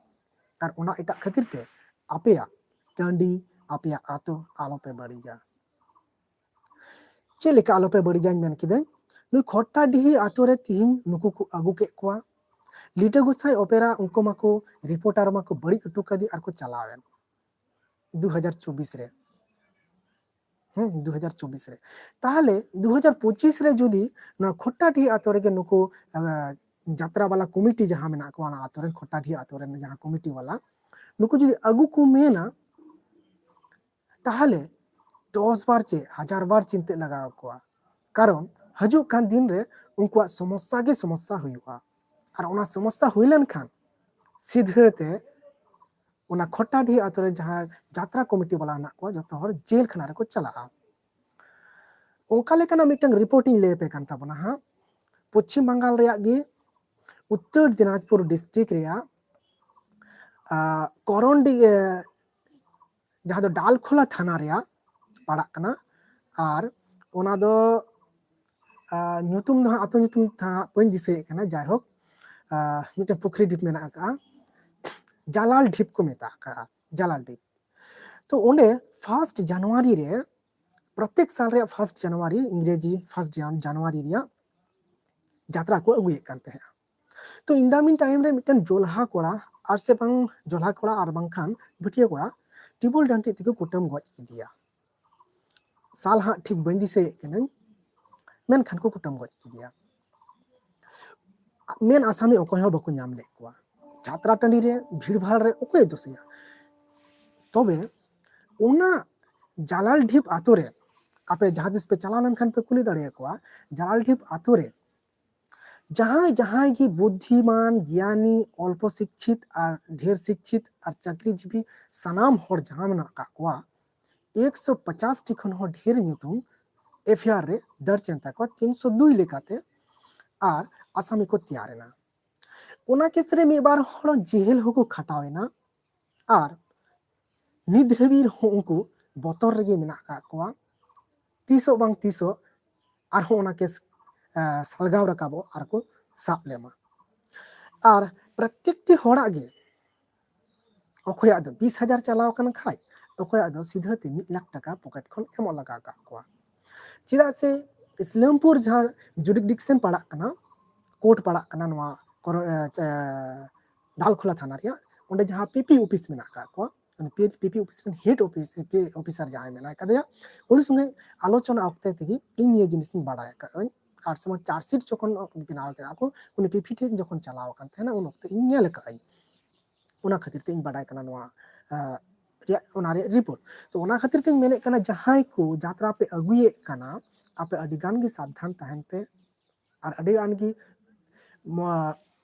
ᱟᱨ ᱚᱱᱟ ᱮᱴᱟᱜ ᱠᱷᱟᱹᱛᱤᱨ ᱛᱮ ᱟᱯᱮᱭᱟᱜ ᱴᱟᱺᱰᱤ, ᱟᱯᱮᱭᱟᱜ ᱟᱛᱳ ᱟᱞᱚᱯᱮ ᱵᱟᱹᱲᱤᱡᱟ᱾ ᱪᱮᱫ ᱞᱮᱠᱟ ᱟᱞᱚᱯᱮ ᱵᱟᱹᱲᱤᱡᱟᱧ ᱢᱮᱱ ᱠᱤᱫᱟᱹᱧ? ᱱᱩᱭ ᱠᱷᱚᱴᱴᱟᱰᱤᱦᱤ ᱟᱛᱳ ᱨᱮ ᱛᱤᱦᱤᱧ ᱱᱩᱠᱩ ᱠᱚ ᱟᱹᱜᱩ ᱠᱮᱫ ᱠᱚᱣᱟ, ᱞᱤᱴᱟᱹ ᱜᱚᱸᱥᱟᱭ ᱚᱯᱮᱨᱟ ᱩᱱᱠᱩ ᱢᱟᱠᱚ ᱨᱤᱯᱳᱨᱴᱟᱨ ᱢᱟᱠᱚ ᱵᱟᱹᱲᱤᱡ ᱦᱚᱴᱚ ᱠᱟᱫᱮ ᱟᱨ ᱠᱚ ᱪᱟᱞᱟᱣᱮᱱ ᱫᱩ ᱦᱟᱡᱟᱨ ᱪᱚᱵᱵᱤᱥ ᱨᱮ᱾ ᱦᱩᱸ, ᱫᱩ ᱦᱟᱡᱟᱨ ᱪᱚᱵᱵᱤᱥ ᱨᱮ᱾ ᱛᱟᱦᱞᱮ ᱫᱩ ᱦᱟᱡᱟᱨ ᱯᱚᱸᱪᱤᱥ ᱨᱮ ᱡᱩᱫᱤ ᱱᱚᱣᱟ ᱠᱷᱚᱴᱴᱟᱰᱤᱦᱤ ᱟᱛᱳ ᱨᱮᱜᱮ ᱱᱩᱠᱩ, ᱟᱸ, ᱡᱟᱛᱨᱟ ᱵᱟᱞᱟ ᱠᱚᱢᱤᱴᱤ ᱡᱟᱦᱟᱸ ᱢᱮᱱᱟᱜ ᱠᱚᱣᱟ, ᱚᱱᱟ ᱟᱛᱳ ᱨᱮᱱ ᱠᱷᱚᱴᱴᱟᱰᱤᱦᱤ ᱟᱛᱳ ᱨᱮᱱ ᱡᱟᱦᱟᱸ ᱠᱚᱢᱤᱴᱤ ᱵᱟᱞᱟ, ᱱᱩᱠᱩ ᱡᱩᱫᱤ ᱟᱹᱜᱩ ᱠᱚ ᱢᱮᱱᱟ, ᱛᱟᱦᱞᱮ ᱫᱚᱥ ᱵᱟᱨ ᱪᱮᱫ ᱦᱟᱡᱟᱨ ᱵᱟᱨ ᱪᱤᱱᱛᱟᱹ ᱞᱟᱜᱟᱣ ᱠᱚᱣᱟ᱾ ᱠᱟᱨᱚᱱ ᱦᱤᱡᱩᱜ ᱠᱟᱱ ᱫᱤᱱ ᱨᱮ ᱩᱱᱠᱩᱣᱟᱜ ᱥᱚᱢᱚᱥᱥᱟ ᱜᱮ ᱥᱚᱢᱚᱥᱥᱟ ᱦᱩᱭᱩᱜᱼᱟ᱾ ᱟᱨ ᱚᱱᱟ ᱥᱚᱢᱚᱥᱥᱟ ᱦᱩᱭ ᱞᱮᱱᱠᱷᱟᱱ ᱥᱤᱫᱷᱟᱹ ᱛᱮ ᱚᱱᱟ ᱠᱷᱚᱴᱴᱟᱰᱤᱦᱤ ᱟᱛᱳ ᱨᱮ ᱡᱟᱦᱟᱸ ᱡᱟᱛᱨᱟ ᱠᱚᱢᱤᱴᱤ ᱵᱟᱞᱟ ᱦᱮᱱᱟᱜ ᱠᱚᱣᱟ, ᱡᱚᱛᱚ ᱦᱚᱲ ᱡᱮᱞ ᱠᱷᱟᱱᱟ ᱨᱮᱠᱚ ᱪᱟᱞᱟᱜᱼᱟ᱾ ᱚᱱᱠᱟ ᱞᱮᱠᱟᱱᱟᱜ ᱢᱤᱫᱴᱟᱝ ᱨᱤᱯᱳᱨᱴ ᱤᱧ ᱞᱟᱹᱭ ᱟᱯᱮ ᱠᱟᱱ ᱛᱟᱵᱚᱱᱟ ᱦᱟᱸᱜ᱾ ᱯᱚᱪᱷᱤᱢ ᱵᱟᱝᱜᱟᱞ ᱨᱮᱭᱟᱜ ᱜᱮ ᱩᱛᱛᱚᱨ ᱫᱤᱱᱟᱡᱽᱯᱩᱨ ᱰᱤᱥᱴᱨᱤᱠᱴ ᱨᱮᱭᱟᱜ, ᱟᱸ, ᱠᱚᱨᱚᱱᱰᱤ, ᱟᱸ, ᱡᱟᱦᱟᱸ ᱫᱚ ᱰᱟᱞᱠᱷᱳᱞᱟ ᱛᱷᱟᱱᱟ ᱨᱮᱭᱟᱜ ᱯᱟᱲᱟᱜ ᱠᱟᱱᱟ᱾ ᱟᱨ ᱚᱱᱟ ᱫᱚ, ᱟᱸ, ᱧᱩᱛᱩᱢ ᱫᱚ ᱦᱟᱸᱜ, ᱟᱹᱛᱩ ᱧᱩᱛᱩᱢ ᱫᱚ ᱦᱟᱸᱜ ᱵᱟᱹᱧ ᱫᱤᱥᱟᱹᱭᱮᱫ ᱠᱟᱱᱟ᱾ ᱡᱟᱭᱦᱳᱠ, ᱟᱸ, ᱢᱤᱫᱴᱮᱱ ᱯᱩᱠᱷᱨᱤ ᱰᱷᱤᱯ ᱢᱮᱱᱟᱜ ᱟᱠᱟᱫᱼᱟ, ᱡᱟᱞᱟᱞ ᱰᱷᱤᱯ ᱠᱚ ᱢᱮᱛᱟᱜ ᱟᱠᱟᱫᱼᱟ, ᱡᱟᱞᱟᱞ ᱰᱷᱤᱯ᱾ ᱛᱚ ᱚᱸᱰᱮ ᱯᱷᱟᱨᱥᱴ ᱡᱟᱱᱩᱣᱟᱨᱤ ᱨᱮ, ᱯᱨᱚᱛᱮᱠ ᱥᱟᱞ ᱨᱮᱭᱟᱜ ᱯᱷᱟᱨᱥᱴ ᱡᱟᱱᱩᱣᱟᱨᱤ, ᱤᱝᱨᱮᱡᱤ ᱯᱷᱟᱨᱥᱴ ᱡᱟᱱ-, ᱡᱟᱱᱩᱣᱟᱨᱤ ᱨᱮᱭᱟᱜ ᱡᱟᱛᱨᱟ ᱠᱚ ᱟᱹᱜᱩᱭᱮᱫ ᱠᱟᱱ ᱛᱟᱦᱮᱸᱜᱼᱟ᱾ ᱛᱚ in the meantime ᱨᱮ ᱢᱤᱫᱴᱮᱱ ᱡᱚᱞᱦᱟ ᱠᱚᱲᱟ, ᱟᱨ ᱥᱮ ᱵᱟᱝ ᱡᱚᱞᱦᱟ ᱠᱚᱲᱟ ᱟᱨ ᱵᱟᱝᱠᱷᱟᱱ ᱵᱷᱟᱹᱴᱭᱟᱹ ᱠᱚᱲᱟ ᱴᱤᱵᱩᱞ ᱰᱟᱹᱱᱴᱤᱡ ᱛᱮᱠᱚ ᱠᱩᱴᱟᱹᱢ ᱜᱚᱡ ᱠᱮᱫᱮᱭᱟ᱾ ᱥᱟᱞ ᱦᱟᱸᱜ ᱴᱷᱤᱠ ᱵᱟᱹᱧ ᱫᱤᱥᱟᱹᱭᱮᱫ ᱠᱟᱹᱱᱟᱹᱧ, ᱢᱮᱱᱠᱷᱟᱱ ᱠᱚ ᱠᱩᱴᱟᱹᱢ ᱜᱚᱡ ᱠᱮᱫᱮᱭᱟ᱾ ᱢᱮᱱ ᱟᱥᱟᱢᱤ ᱚᱠᱚᱭ ᱦᱚᱸ ᱵᱟᱠᱚ ᱧᱟᱢ ᱞᱮᱫ ᱠᱚᱣᱟ᱾ ᱡᱟᱛᱨᱟ ᱴᱟᱺᱰᱤ ᱨᱮ ᱵᱷᱤᱲ ᱵᱷᱟᱲ ᱨᱮ ᱚᱠᱚᱭᱮ ᱫᱳᱥᱮᱭᱟ? ᱛᱚᱵᱮ ᱚᱱᱟ ᱡᱟᱞᱟᱞ ᱰᱷᱤᱯ ᱟᱛᱳ ᱨᱮ, ᱟᱯᱮ ᱡᱟᱦᱟᱸ ᱛᱤᱥ ᱯᱮ ᱪᱟᱞᱟᱣ ᱞᱮᱱᱠᱷᱟᱱ ᱯᱮ ᱠᱩᱞᱤ ᱫᱟᱲᱮᱭᱟᱠᱚᱣᱟ, ᱡᱟᱞᱟᱞ ᱰᱷᱤᱯ ᱟᱛᱳ ᱨᱮ ᱡᱟᱦᱟᱸᱭ ᱡᱟᱦᱟᱸᱭ ᱜᱮ ᱵᱩᱫᱽᱫᱷᱤᱢᱟᱱ, ᱜᱮᱭᱟᱱᱤ, ᱚᱞᱯᱚ ᱥᱤᱠᱪᱷᱤᱛ ᱟᱨ ᱰᱷᱮᱨ ᱥᱤᱠᱪᱷᱤᱛ ᱟᱨ ᱪᱟᱹᱠᱨᱤᱡᱤᱵᱤ ᱥᱟᱱᱟᱢ ᱦᱚᱲ ᱡᱟᱦᱟᱸ ᱢᱮᱱᱟᱜ ᱟᱠᱟᱫ ᱠᱚᱣᱟ, ᱮᱠᱥᱚ ᱯᱚᱪᱟᱥ ᱴᱤ ᱠᱷᱚᱱ ᱦᱚᱸ ᱰᱷᱮᱨ ᱧᱩᱛᱩᱢ ᱮᱯᱷ ᱟᱭ ᱟᱨ ᱨᱮ ᱫᱟᱹᱨ ᱪᱮᱱ ᱛᱟᱠᱚᱣᱟ ᱛᱤᱱᱥᱚ ᱫᱩᱭ ᱞᱮᱠᱟᱛᱮ, ᱟᱨ ᱟᱥᱟᱢᱤ ᱠᱚ ᱛᱮᱭᱟᱨ ᱮᱱᱟ᱾ ᱚᱱᱟ ᱠᱮᱥ ᱨᱮ ᱢᱤᱫ ᱵᱟᱨ ᱦᱚᱲ ᱡᱮᱦᱮᱞ ᱦᱚᱸᱠᱚ ᱠᱷᱟᱴᱟᱣ ᱮᱱᱟ, ᱟᱨ ᱱᱤᱛ ᱫᱷᱟᱹᱵᱤᱡ ᱦᱚᱸ ᱩᱱᱠᱩ ᱵᱚᱛᱚᱨ ᱨᱮᱜᱮ ᱢᱮᱱᱟᱜ ᱟᱠᱟᱫ ᱠᱚᱣᱟ᱾ ᱛᱤᱥᱚᱜ ᱵᱟᱝ ᱛᱤᱥᱚᱜ ᱟᱨᱦᱚᱸ ᱚᱱᱟ ᱠᱮᱥ ᱥᱟᱞᱜᱟᱣ ᱨᱟᱠᱟᱵᱚᱜ ᱟᱨ ᱠᱚ ᱥᱟᱵ ᱞᱮᱢᱟ᱾ ᱟᱨ ᱯᱨᱚᱛᱮᱠᱴᱤ ᱦᱚᱲᱟᱜ ᱜᱮ, ᱚᱠᱚᱭᱟᱜ ᱫᱚ ᱵᱤᱥ ᱦᱟᱡᱟᱨ ᱪᱟᱞᱟᱣ ᱟᱠᱟᱱ ᱠᱷᱟᱡ, ᱚᱠᱚᱭᱟᱜ ᱫᱚ ᱥᱤᱫᱷᱟᱹ ᱛᱮ ᱢᱤᱫ ᱞᱟᱠᱷ ᱴᱟᱠᱟ ᱯᱚᱠᱮᱴ ᱠᱷᱚᱱ ᱮᱢᱚᱜ ᱞᱟᱜᱟᱣ ᱟᱠᱟᱫ ᱠᱚᱣᱟ᱾ ᱪᱮᱫᱟᱜ ᱥᱮ ᱤᱥᱞᱟᱢᱯᱩᱨ ᱡᱟᱦᱟᱸ ᱡᱩᱨᱤᱰᱤᱠᱥᱚᱱ ᱯᱟᱲᱟᱜ ᱠᱟᱱᱟ, ᱠᱳᱨᱴ ᱯᱟᱲᱟᱜ ᱠᱟᱱᱟ ᱱᱚᱣᱟ ᱠᱚᱨ-, ᱮ, ᱪᱮ-, ᱰᱟᱞᱠᱷᱳᱞᱟ ᱛᱷᱟᱱᱟ ᱨᱮᱭᱟᱜ, ᱚᱸᱰᱮ ᱡᱟᱦᱟᱸ ᱯᱤ ᱯᱤ ᱚᱯᱷᱤᱥ ᱢᱮᱱᱟᱜ ᱟᱠᱟᱫ ᱠᱚᱣᱟ, ᱯᱤ ᱯᱤ ᱚᱯᱷᱤᱥ ᱨᱮᱱ ᱦᱮᱰ ᱚᱯᱷᱤᱥ, ᱯᱤ ᱚᱯᱷᱤᱥᱟᱨ ᱡᱟᱦᱟᱸᱭ ᱢᱮᱱᱟᱭ ᱠᱟᱫᱮᱭᱟ, ᱩᱱᱤ ᱥᱚᱸᱜᱮ ᱟᱞᱳᱪᱚᱱᱟ ᱚᱠᱛᱮ ᱛᱮᱜᱮ ᱤᱧ ᱱᱤᱭᱟᱹ ᱡᱤᱱᱤᱥ ᱤᱧ ᱵᱟᱰᱟᱭ ᱟᱠᱟᱫᱟᱹᱧ᱾ ᱟᱨ ᱥᱚᱢᱚᱭ ᱪᱟᱨᱡᱽᱥᱤᱴ ᱡᱚᱠᱷᱚᱱ ᱵᱮᱱᱟᱣ ᱠᱮᱫᱟ ᱠᱚ, ᱩᱱᱤ ᱯᱤ ᱯᱤ ᱴᱷᱮᱱ ᱡᱚᱠᱷᱚᱱ ᱪᱟᱞᱟᱣ ᱟᱠᱟᱱ ᱛᱟᱦᱮᱱᱟ, ᱩᱱ ᱚᱠᱛᱮ ᱤᱧ ᱧᱮᱞ ᱟᱠᱟᱫᱟᱹᱧ᱾ ᱚᱱᱟ ᱠᱷᱟᱹᱛᱤᱨ ᱛᱮ ᱤᱧ ᱵᱟᱰᱟᱭ ᱠᱟᱱᱟ ᱱᱚᱣᱟ, ᱟᱸ, ᱨᱮᱭᱟᱜ, ᱚᱱᱟ ᱨᱮᱭᱟᱜ ᱨᱤᱯᱳᱨᱴ᱾ ᱛᱚ ᱚᱱᱟ ᱠᱷᱟᱹᱛᱤᱨ ᱛᱮᱧ ᱢᱮᱱᱮᱫ ᱠᱟᱱᱟ, ᱡᱟᱦᱟᱸᱭ ᱠᱚ ᱡᱟᱛᱨᱟ ᱯᱮ ᱟᱹᱜᱩᱭᱮᱫ ᱠᱟᱱᱟ, ᱟᱯᱮ ᱟᱹᱰᱤ ᱜᱟᱱ ᱜᱮ ᱥᱟᱵᱫᱷᱟᱱ ᱛᱟᱦᱮᱱ ᱯᱮ, ᱟᱨ ᱟᱹᱰᱤ ᱜᱟᱱ ᱜᱮ ᱢᱚ-,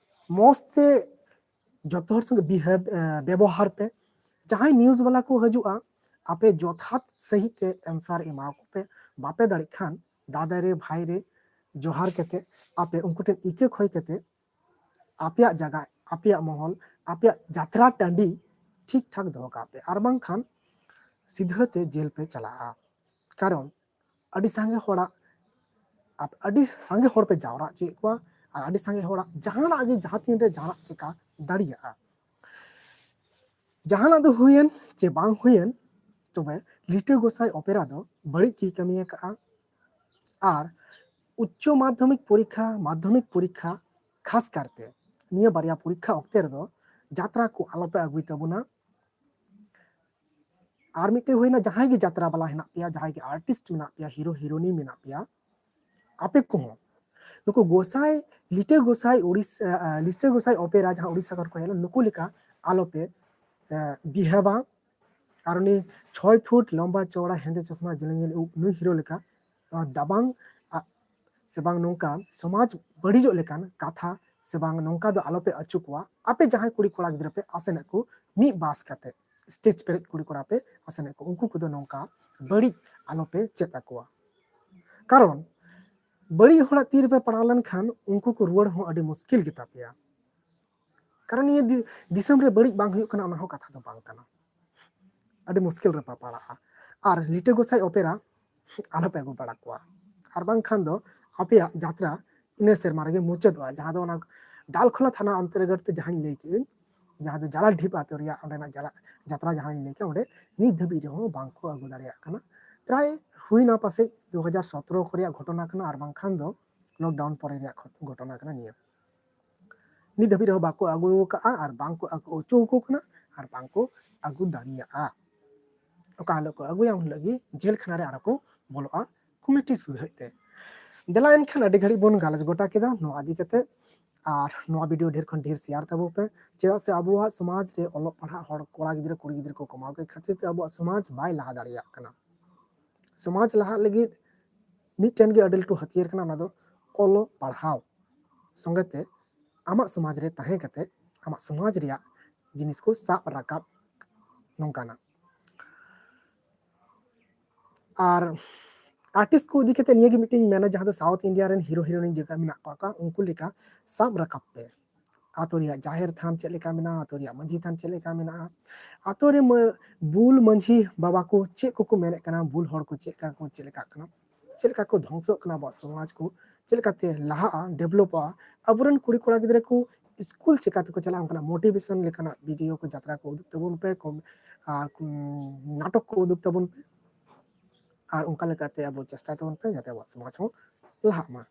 ᱢᱚᱡᱽ ᱛᱮ ᱡᱚᱛᱚ ᱦᱚᱲ ᱥᱚᱸᱜᱮ ᱵᱤᱦᱮᱵᱽ, ᱮ, ᱵᱮᱵᱚᱦᱟᱨ ᱯᱮ᱾ ᱡᱟᱦᱟᱸᱭ ᱱᱤᱭᱩᱡᱽ ᱵᱟᱞᱟ ᱠᱚ ᱦᱤᱡᱩᱜᱼᱟ, ᱟᱯᱮ ᱡᱚᱛᱷᱟᱛ ᱥᱟᱺᱦᱤᱡ ᱛᱮ ᱮᱱᱥᱟᱨ ᱮᱢᱟ ᱠᱚ ᱯᱮ᱾ ᱵᱟᱯᱮ ᱫᱟᱲᱮᱜ ᱠᱷᱟᱱ ᱫᱟᱫᱟ ᱨᱮ, ᱵᱷᱟᱭ ᱨᱮ, ᱡᱚᱦᱟᱨ ᱠᱟᱛᱮ ᱟᱯᱮ ᱩᱱᱠᱩ ᱴᱷᱮᱱ ᱤᱠᱟᱹ ᱠᱷᱚᱭ ᱠᱟᱛᱮ ᱟᱯᱮᱭᱟᱜ ᱡᱟᱭᱜᱟ, ᱟᱯᱮᱭᱟᱜ ᱢᱚᱦᱚᱞ, ᱟᱯᱮᱭᱟᱜ ᱡᱟᱛᱨᱟ ᱴᱟᱺᱰᱤ ᱴᱷᱤᱠ ᱴᱷᱟᱠ ᱫᱚᱦᱚ ᱠᱟᱜ ᱯᱮ, ᱟᱨ ᱵᱟᱝᱠᱷᱟᱱ ᱥᱤᱫᱷᱟᱹ ᱛᱮ ᱡᱮᱞ ᱯᱮ ᱪᱟᱞᱟᱜᱼᱟ᱾ ᱠᱟᱨᱚᱱ ᱟᱹᱰᱤ ᱥᱟᱸᱜᱮ ᱦᱚᱲᱟᱜ, ᱟᱯ-, ᱟᱹᱰᱤ ᱥᱟᱸᱜᱮ ᱦᱚᱲ ᱯᱮ ᱡᱟᱣᱨᱟ ᱦᱚᱪᱚᱭᱮᱫ ᱠᱚᱣᱟ, ᱟᱨ ᱟᱹᱰᱤ ᱥᱟᱸᱜᱮ ᱦᱚᱲᱟᱜ ᱡᱟᱦᱟᱱᱟᱜ ᱜᱮ ᱡᱟᱦᱟᱸ ᱛᱤᱱ ᱨᱮ ᱡᱟᱦᱟᱱᱟᱜ ᱪᱮᱠᱟ ᱫᱟᱲᱮᱭᱟᱜᱼᱟ᱾ ᱡᱟᱦᱟᱱᱟᱜ ᱫᱚ ᱦᱩᱭᱮᱱ ᱪᱮ ᱵᱟᱝ ᱦᱩᱭᱮᱱ, ᱛᱚᱵᱮ ᱞᱤᱴᱟᱹ ᱜᱚᱸᱥᱟᱭ ᱚᱯᱮᱨᱟ ᱫᱚ ᱵᱟᱹᱲᱤᱡ ᱜᱮᱭ ᱠᱟᱹᱢᱤ ᱟᱠᱟᱫᱼᱟ᱾ ᱟᱨ ᱩᱪᱪᱚ ᱢᱟᱫᱽᱫᱷᱚᱢᱤᱠ ᱯᱚᱨᱤᱠᱠᱷᱟ, ᱢᱟᱫᱽᱫᱷᱚᱢᱤᱠ ᱯᱚᱨᱤᱠᱠᱷᱟ ᱠᱷᱟᱥ ᱠᱟᱨᱛᱮ ᱱᱤᱭᱟᱹ ᱵᱟᱨᱭᱟ ᱯᱚᱨᱤᱠᱠᱷᱟ ᱚᱠᱛᱮ ᱨᱮᱫᱚ ᱡᱟᱛᱨᱟ ᱠᱚ ᱟᱞᱚᱯᱮ ᱟᱹᱜᱩᱭ ᱛᱟᱵᱚᱱᱟ᱾ ᱟᱨ ᱢᱤᱫᱴᱮᱡ ᱦᱩᱭᱱᱟ, ᱡᱟᱦᱟᱸᱭ ᱜᱮ ᱡᱟᱛᱨᱟ ᱵᱟᱞᱟ ᱦᱮᱱᱟᱜ ᱯᱮᱭᱟ, ᱡᱟᱦᱟᱸᱭ ᱜᱮ ᱟᱨᱴᱤᱥᱴ ᱢᱮᱱᱟᱜ ᱯᱮᱭᱟ, ᱦᱤᱨᱳ ᱦᱤᱨᱳᱱᱤ ᱢᱮᱱᱟᱜ ᱯᱮᱭᱟ, ᱟᱯᱮ ᱠᱚᱦᱚᱸ ᱱᱩᱠᱩ ᱜᱚᱸᱥᱟᱭ, ᱞᱤᱴᱟᱹ ᱜᱚᱸᱥᱟᱭ ᱳᱰᱤᱥ-, ᱟ, ᱟ, ᱞᱤᱴᱟᱹ ᱜᱚᱸᱥᱟᱭ ᱚᱯᱮᱨᱟ ᱡᱟᱦᱟᱸ ᱳᱰᱤᱥᱟ ᱠᱷᱚᱱ ᱠᱚ ᱦᱮᱡ ᱞᱮᱱ, ᱱᱩᱠᱩ ᱞᱮᱠᱟ ᱟᱞᱚᱯᱮ, ᱟ, ᱵᱤᱦᱮᱵᱟ᱾ ᱟᱨ ᱩᱱᱤ ᱪᱷᱚᱭ ᱯᱷᱩᱴ ᱞᱚᱢᱵᱟ ᱪᱚᱣᱲᱟ ᱦᱮᱸᱫᱮ ᱪᱚᱥᱢᱟ ᱡᱮᱞᱮᱧ ᱡᱮᱞᱮᱧ ᱩᱵ ᱱᱩᱭ ᱦᱤᱨᱳ ᱞᱮᱠᱟ, ᱱᱚᱣᱟ ᱫᱟᱵᱟᱝ, ᱟ, ᱥᱮ ᱵᱟᱝ ᱱᱚᱝᱠᱟ ᱥᱚᱢᱟᱡᱽ ᱵᱟᱹᱲᱤᱡᱚᱜ ᱞᱮᱠᱟᱱ ᱠᱟᱛᱷᱟ ᱥᱮ ᱵᱟᱝ ᱱᱚᱝᱠᱟ ᱫᱚ ᱟᱞᱚᱯᱮ ᱟᱹᱪᱩ ᱠᱚᱣᱟ᱾ ᱟᱯᱮ ᱡᱟᱦᱟᱸᱭ ᱠᱩᱲᱤ ᱠᱚᱲᱟ ᱜᱤᱫᱽᱨᱟᱹ ᱯᱮ ᱟᱥᱮᱱᱮᱫ ᱠᱚ ᱢᱤᱫ ᱵᱟᱥ ᱠᱟᱛᱮ, ᱥᱴᱮᱡᱽ ᱯᱮᱨᱮᱡ ᱠᱩᱲᱤ ᱠᱚᱲᱟ ᱯᱮ ᱟᱥᱮᱱᱮᱫ ᱠᱚ, ᱩᱱᱠᱩ ᱠᱚᱫᱚ ᱱᱚᱝᱠᱟ ᱵᱟᱹᱲᱤᱡ ᱟᱞᱚᱯᱮ ᱪᱮᱫ ᱟᱠᱚᱣᱟ᱾ ᱠᱟᱨᱚᱱ ᱵᱟᱹᱲᱤᱡ ᱦᱚᱲᱟᱜ ᱛᱤ ᱨᱮᱯᱮ ᱯᱟᱲᱟᱣ ᱞᱮᱱᱠᱷᱟᱱ ᱩᱱᱠᱩ ᱠᱚ ᱨᱩᱣᱟᱹᱲ ᱦᱚᱸ ᱟᱹᱰᱤ ᱢᱩᱥᱠᱤᱞ ᱜᱮᱛᱟ ᱯᱮᱭᱟ᱾ ᱠᱟᱨᱚᱱ ᱱᱤᱭᱟᱹ ᱫᱤ-, ᱫᱤᱥᱚᱢ ᱨᱮ ᱵᱟᱹᱲᱤᱡ ᱵᱟᱝ ᱦᱩᱭᱩᱜ ᱠᱟᱱᱟ, ᱚᱱᱟ ᱦᱚᱸ ᱠᱟᱛᱷᱟ ᱫᱚ ᱵᱟᱝ ᱠᱟᱱᱟ᱾ ᱟᱹᱰᱤ ᱢᱩᱥᱠᱤᱞ ᱨᱮᱯᱮ ᱯᱟᱲᱟᱜᱼᱟ᱾ ᱟᱨ ᱞᱤᱴᱟᱹ ᱜᱚᱸᱥᱟᱭ ᱚᱯᱮᱨᱟ ᱟᱞᱚᱯᱮ ᱟᱹᱜᱩ ᱵᱟᱲᱟ ᱠᱚᱣᱟ, ᱟᱨ ᱵᱟᱝᱠᱷᱟᱱ ᱫᱚ ᱟᱯᱮᱭᱟᱜ ᱡᱟᱛᱨᱟ ᱤᱱᱟᱹ ᱥᱮᱨᱢᱟ ᱨᱮᱜᱮ ᱢᱩᱪᱟᱹᱫᱚᱜᱼᱟ᱾ ᱡᱟᱦᱟᱸ ᱫᱚ ᱚᱱᱟ ᱰᱟᱞᱠᱷᱳᱞᱟ ᱛᱷᱟᱱᱟ ᱚᱱᱛᱚᱨᱜᱚᱛ ᱛᱮ ᱡᱟᱦᱟᱸᱧ ᱞᱟᱹᱭ ᱠᱮᱫ, ᱡᱟᱦᱟᱸ ᱫᱚ ᱡᱟᱞᱟᱰᱤᱦᱤ ᱟᱹᱛᱩ ᱨᱮᱭᱟᱜ ᱚᱸᱰᱮᱱᱟᱜ ᱡᱟᱞᱟ-, ᱡᱟᱛᱨᱟ ᱡᱟᱦᱟᱸᱧ ᱞᱟᱹᱭ ᱠᱮᱫ, ᱚᱸᱰᱮ ᱱᱤᱛ ᱫᱷᱟᱹᱵᱤᱡ ᱨᱮᱦᱚᱸ ᱵᱟᱝ ᱠᱚ ᱟᱹᱜᱩ ᱫᱟᱲᱮᱭᱟᱜ ᱠᱟᱱᱟ᱾ ᱯᱨᱟᱭ ᱦᱩᱭᱱᱟ ᱯᱟᱥᱮᱡ ᱫᱩ ᱦᱟᱡᱟᱨ ᱥᱚᱛᱨᱚ ᱠᱚ ᱨᱮᱭᱟᱜ ᱜᱷᱚᱴᱚᱱᱟ ᱠᱟᱱᱟ, ᱟᱨ ᱵᱟᱝᱠᱷᱟᱱ ᱫᱚ ᱞᱚᱠᱰᱟᱣᱩᱱ ᱯᱚᱨᱮ ᱨᱮᱭᱟᱜ ᱠᱷᱚ-, ᱜᱷᱚᱴᱚᱱᱟ ᱠᱟᱱᱟ ᱱᱤᱭᱟᱹ᱾ ᱱᱤᱛ ᱫᱷᱟᱹᱵᱤᱡ ᱨᱮᱦᱚᱸ ᱵᱟᱠᱚ ᱟᱹᱜᱩ ᱟᱠᱟᱫᱼᱟ ᱟᱨ ᱵᱟᱝ ᱠᱚ ᱟᱹᱜᱩ ᱦᱚᱪᱚ ᱟᱠᱚ ᱠᱟᱱᱟ ᱟᱨ ᱵᱟᱝ ᱠᱚ ᱟᱹᱜᱩ ᱫᱟᱲᱮᱭᱟᱜᱼᱟ᱾ ᱚᱠᱟ ᱦᱤᱞᱳᱜ ᱠᱚ ᱟᱹᱜᱩᱭᱟ, ᱩᱱ ᱦᱤᱞᱳᱜ ᱜᱮ ᱡᱮᱞ ᱠᱷᱟᱱᱟ ᱨᱮ ᱟᱨᱚ ᱠᱚ ᱵᱚᱞᱚᱜᱼᱟ ᱠᱚᱢᱤᱴᱤ ᱥᱩᱫᱷᱟᱹᱜ ᱛᱮ᱾ ᱫᱮᱞᱟ ᱮᱱᱠᱷᱟᱱ ᱟᱹᱰᱤ ᱜᱷᱟᱹᱲᱤᱡ ᱵᱚᱱ ᱜᱟᱞᱚᱪ ᱜᱚᱴᱟ ᱠᱮᱫᱟ ᱱᱚᱣᱟ ᱤᱫᱤ ᱠᱟᱛᱮ, ᱟᱨ ᱱᱚᱣᱟ ᱵᱷᱤᱰᱤᱭᱳ ᱰᱷᱮᱨ ᱠᱷᱚᱱ ᱰᱷᱮᱨ ᱥᱮᱭᱟᱨ ᱛᱟᱵᱚ ᱯᱮ, ᱪᱮᱫᱟᱜ ᱥᱮ ᱟᱵᱚᱣᱟᱜ ᱥᱚᱢᱟᱡᱽ ᱨᱮ ᱚᱞᱚᱜ ᱯᱟᱲᱦᱟᱜ ᱦᱚᱲ ᱠᱚᱲᱟ ᱜᱤᱫᱽᱨᱟᱹ ᱠᱩᱲᱤ ᱜᱤᱫᱽᱨᱟᱹ ᱠᱚ ᱠᱚᱢᱟᱣ ᱠᱮᱫ ᱠᱷᱟᱹᱛᱤᱨ ᱛᱮ ᱟᱵᱚᱣᱟᱜ ᱥᱚᱢᱟᱡᱽ ᱵᱟᱭ ᱞᱟᱦᱟ ᱫᱟᱲᱮᱭᱟᱜ ᱠᱟᱱᱟ᱾ ᱥᱚᱢᱟᱡᱽ ᱞᱟᱦᱟᱜ ᱞᱟᱹᱜᱤᱫ ᱢᱤᱫᱴᱮᱱ ᱜᱮ ᱟᱹᱰᱤ ᱞᱟᱹᱴᱩ ᱦᱟᱹᱛᱭᱟᱹᱨ ᱠᱟᱱᱟ, ᱚᱱᱟ ᱫᱚ ᱚᱞᱚᱜ ᱯᱟᱲᱦᱟᱣ᱾ ᱥᱚᱸᱜᱮ ᱛᱮ ᱟᱢᱟᱜ ᱥᱚᱢᱟᱡᱽ ᱨᱮ ᱛᱟᱦᱮᱸ ᱠᱟᱛᱮ ᱟᱢᱟᱜ ᱥᱚᱢᱟᱡᱽ ᱨᱮᱭᱟᱜ ᱡᱤᱱᱤᱥ ᱠᱚ ᱥᱟᱵ ᱨᱟᱠᱟᱵ ᱱᱚᱝᱠᱟᱱᱟᱜ᱾ ᱟᱨ ᱟᱨᱴᱤᱥᱴ ᱠᱚ ᱤᱫᱤ ᱠᱟᱛᱮ ᱱᱤᱭᱟᱹ ᱜᱮ ᱢᱤᱫᱴᱮᱱ ᱢᱮᱱᱟ, ᱡᱟᱦᱟᱸ ᱫᱚ ᱥᱟᱣᱩᱛᱷ ᱤᱱᱰᱤᱭᱟ ᱨᱮᱱ ᱦᱤᱨᱳ ᱦᱤᱨᱳᱭᱤᱱ ᱡᱮᱞᱮᱠᱟ ᱢᱮᱱᱟᱜ ᱠᱚᱣᱟ, ᱩᱱᱠᱩ ᱞᱮᱠᱟ ᱥᱟᱵ ᱨᱟᱠᱟᱵ ᱯᱮ᱾ ᱟᱛᱳ ᱨᱮᱭᱟᱜ ᱡᱟᱦᱮᱨ ᱛᱷᱟᱱ ᱪᱮᱫ ᱞᱮᱠᱟ ᱢᱮᱱᱟᱜᱼᱟ, ᱟᱛᱳ ᱨᱮᱭᱟᱜ ᱢᱟᱹᱡᱷᱤ ᱛᱷᱟᱱ ᱪᱮᱫ ᱞᱮᱠᱟ ᱢᱮᱱᱟᱜᱼᱟ, ᱟᱛᱳ ᱨᱮ ᱢᱟ-, ᱵᱩᱞ ᱢᱟᱹᱡᱷᱤ ᱵᱟᱵᱟ ᱠᱚ ᱪᱮᱫ ᱠᱚᱠᱚ ᱢᱮᱱᱮᱫ ᱠᱟᱱᱟ, ᱵᱩᱞ ᱦᱚᱲ ᱠᱚ ᱪᱮᱫ ᱞᱮᱠᱟ ᱠᱚ, ᱪᱮᱫ ᱞᱮᱠᱟᱜ ᱠᱟᱱᱟ, ᱪᱮᱫ ᱞᱮᱠᱟ ᱠᱚ ᱫᱷᱚᱝᱥᱚᱜ ᱠᱟᱱᱟ, ᱟᱵᱚᱣᱟᱜ ᱥᱚᱢᱟᱡᱽ ᱠᱚ ᱪᱮᱫ ᱞᱮᱠᱟᱛᱮ ᱞᱟᱦᱟᱜᱼᱟ, ᱰᱮᱵᱷᱞᱚᱯᱚᱜᱼᱟ, ᱟᱵᱚᱨᱮᱱ ᱠᱩᱲᱤ ᱠᱚᱲᱟ ᱜᱤᱫᱽᱨᱟᱹ ᱠᱚ ᱥᱠᱩᱞ ᱪᱮᱠᱟ ᱛᱮᱠᱚ ᱪᱟᱞᱟᱜᱼᱟ, ᱚᱱᱠᱟᱱᱟᱜ ᱢᱳᱴᱤᱵᱷᱮᱥᱚᱱ ᱞᱮᱠᱟᱱᱟᱜ ᱵᱷᱤᱰᱤᱭᱳ ᱠᱚ, ᱡᱟᱛᱨᱟ ᱠᱚ ᱩᱫᱩᱜ ᱛᱟᱵᱚᱱ ᱯᱮ, ᱠᱚᱢ-, ᱟᱨ, ᱩᱢ, ᱱᱟᱴᱚᱠ ᱠᱚ ᱩᱫᱩᱜ ᱛᱟᱵᱚᱱ ᱯᱮ᱾ ᱟᱨ ᱚᱱᱠᱟ ᱞᱮᱠᱟᱛᱮ ᱟᱵᱚ ᱪᱮᱥᱴᱟᱭ ᱛᱟᱵᱚᱱ ᱯᱮ ᱡᱟᱛᱮ ᱟᱵᱚᱣᱟᱜ ᱥᱚᱢᱟᱡᱽ ᱦᱚᱸ ᱞᱟᱦᱟᱜ ᱢᱟ᱾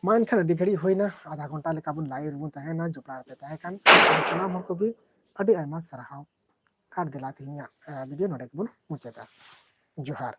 ᱢᱟ ᱮᱱᱠᱷᱟᱱ ᱟᱹᱰᱤ ᱜᱷᱟᱹᱲᱤᱡ ᱦᱩᱭᱱᱟ, ᱟᱫᱷᱟ ᱜᱷᱚᱱᱴᱟ ᱞᱮᱠᱟ ᱵᱚᱱ ᱞᱟᱭᱤᱵᱷ ᱨᱮᱵᱚᱱ ᱛᱟᱦᱮᱸᱭᱮᱱᱟ, ᱡᱚᱯᱲᱟᱣ ᱨᱮᱯᱮ ᱛᱟᱦᱮᱸ ᱠᱟᱱ ᱥᱟᱱᱟᱢ ᱦᱚᱲ ᱠᱚᱜᱮ ᱟᱹᱰᱤ ᱟᱭᱢᱟ ᱥᱟᱨᱦᱟᱣ᱾ ᱟᱨ ᱫᱮᱞᱟ ᱛᱮᱦᱮᱧᱟᱜ, ᱟᱸ, ᱵᱷᱤᱰᱤᱭᱳ ᱱᱚᱰᱮ ᱜᱮᱵᱚᱱ ᱢᱩᱪᱟᱹᱫᱟ᱾ ᱡᱚᱦᱟᱨ᱾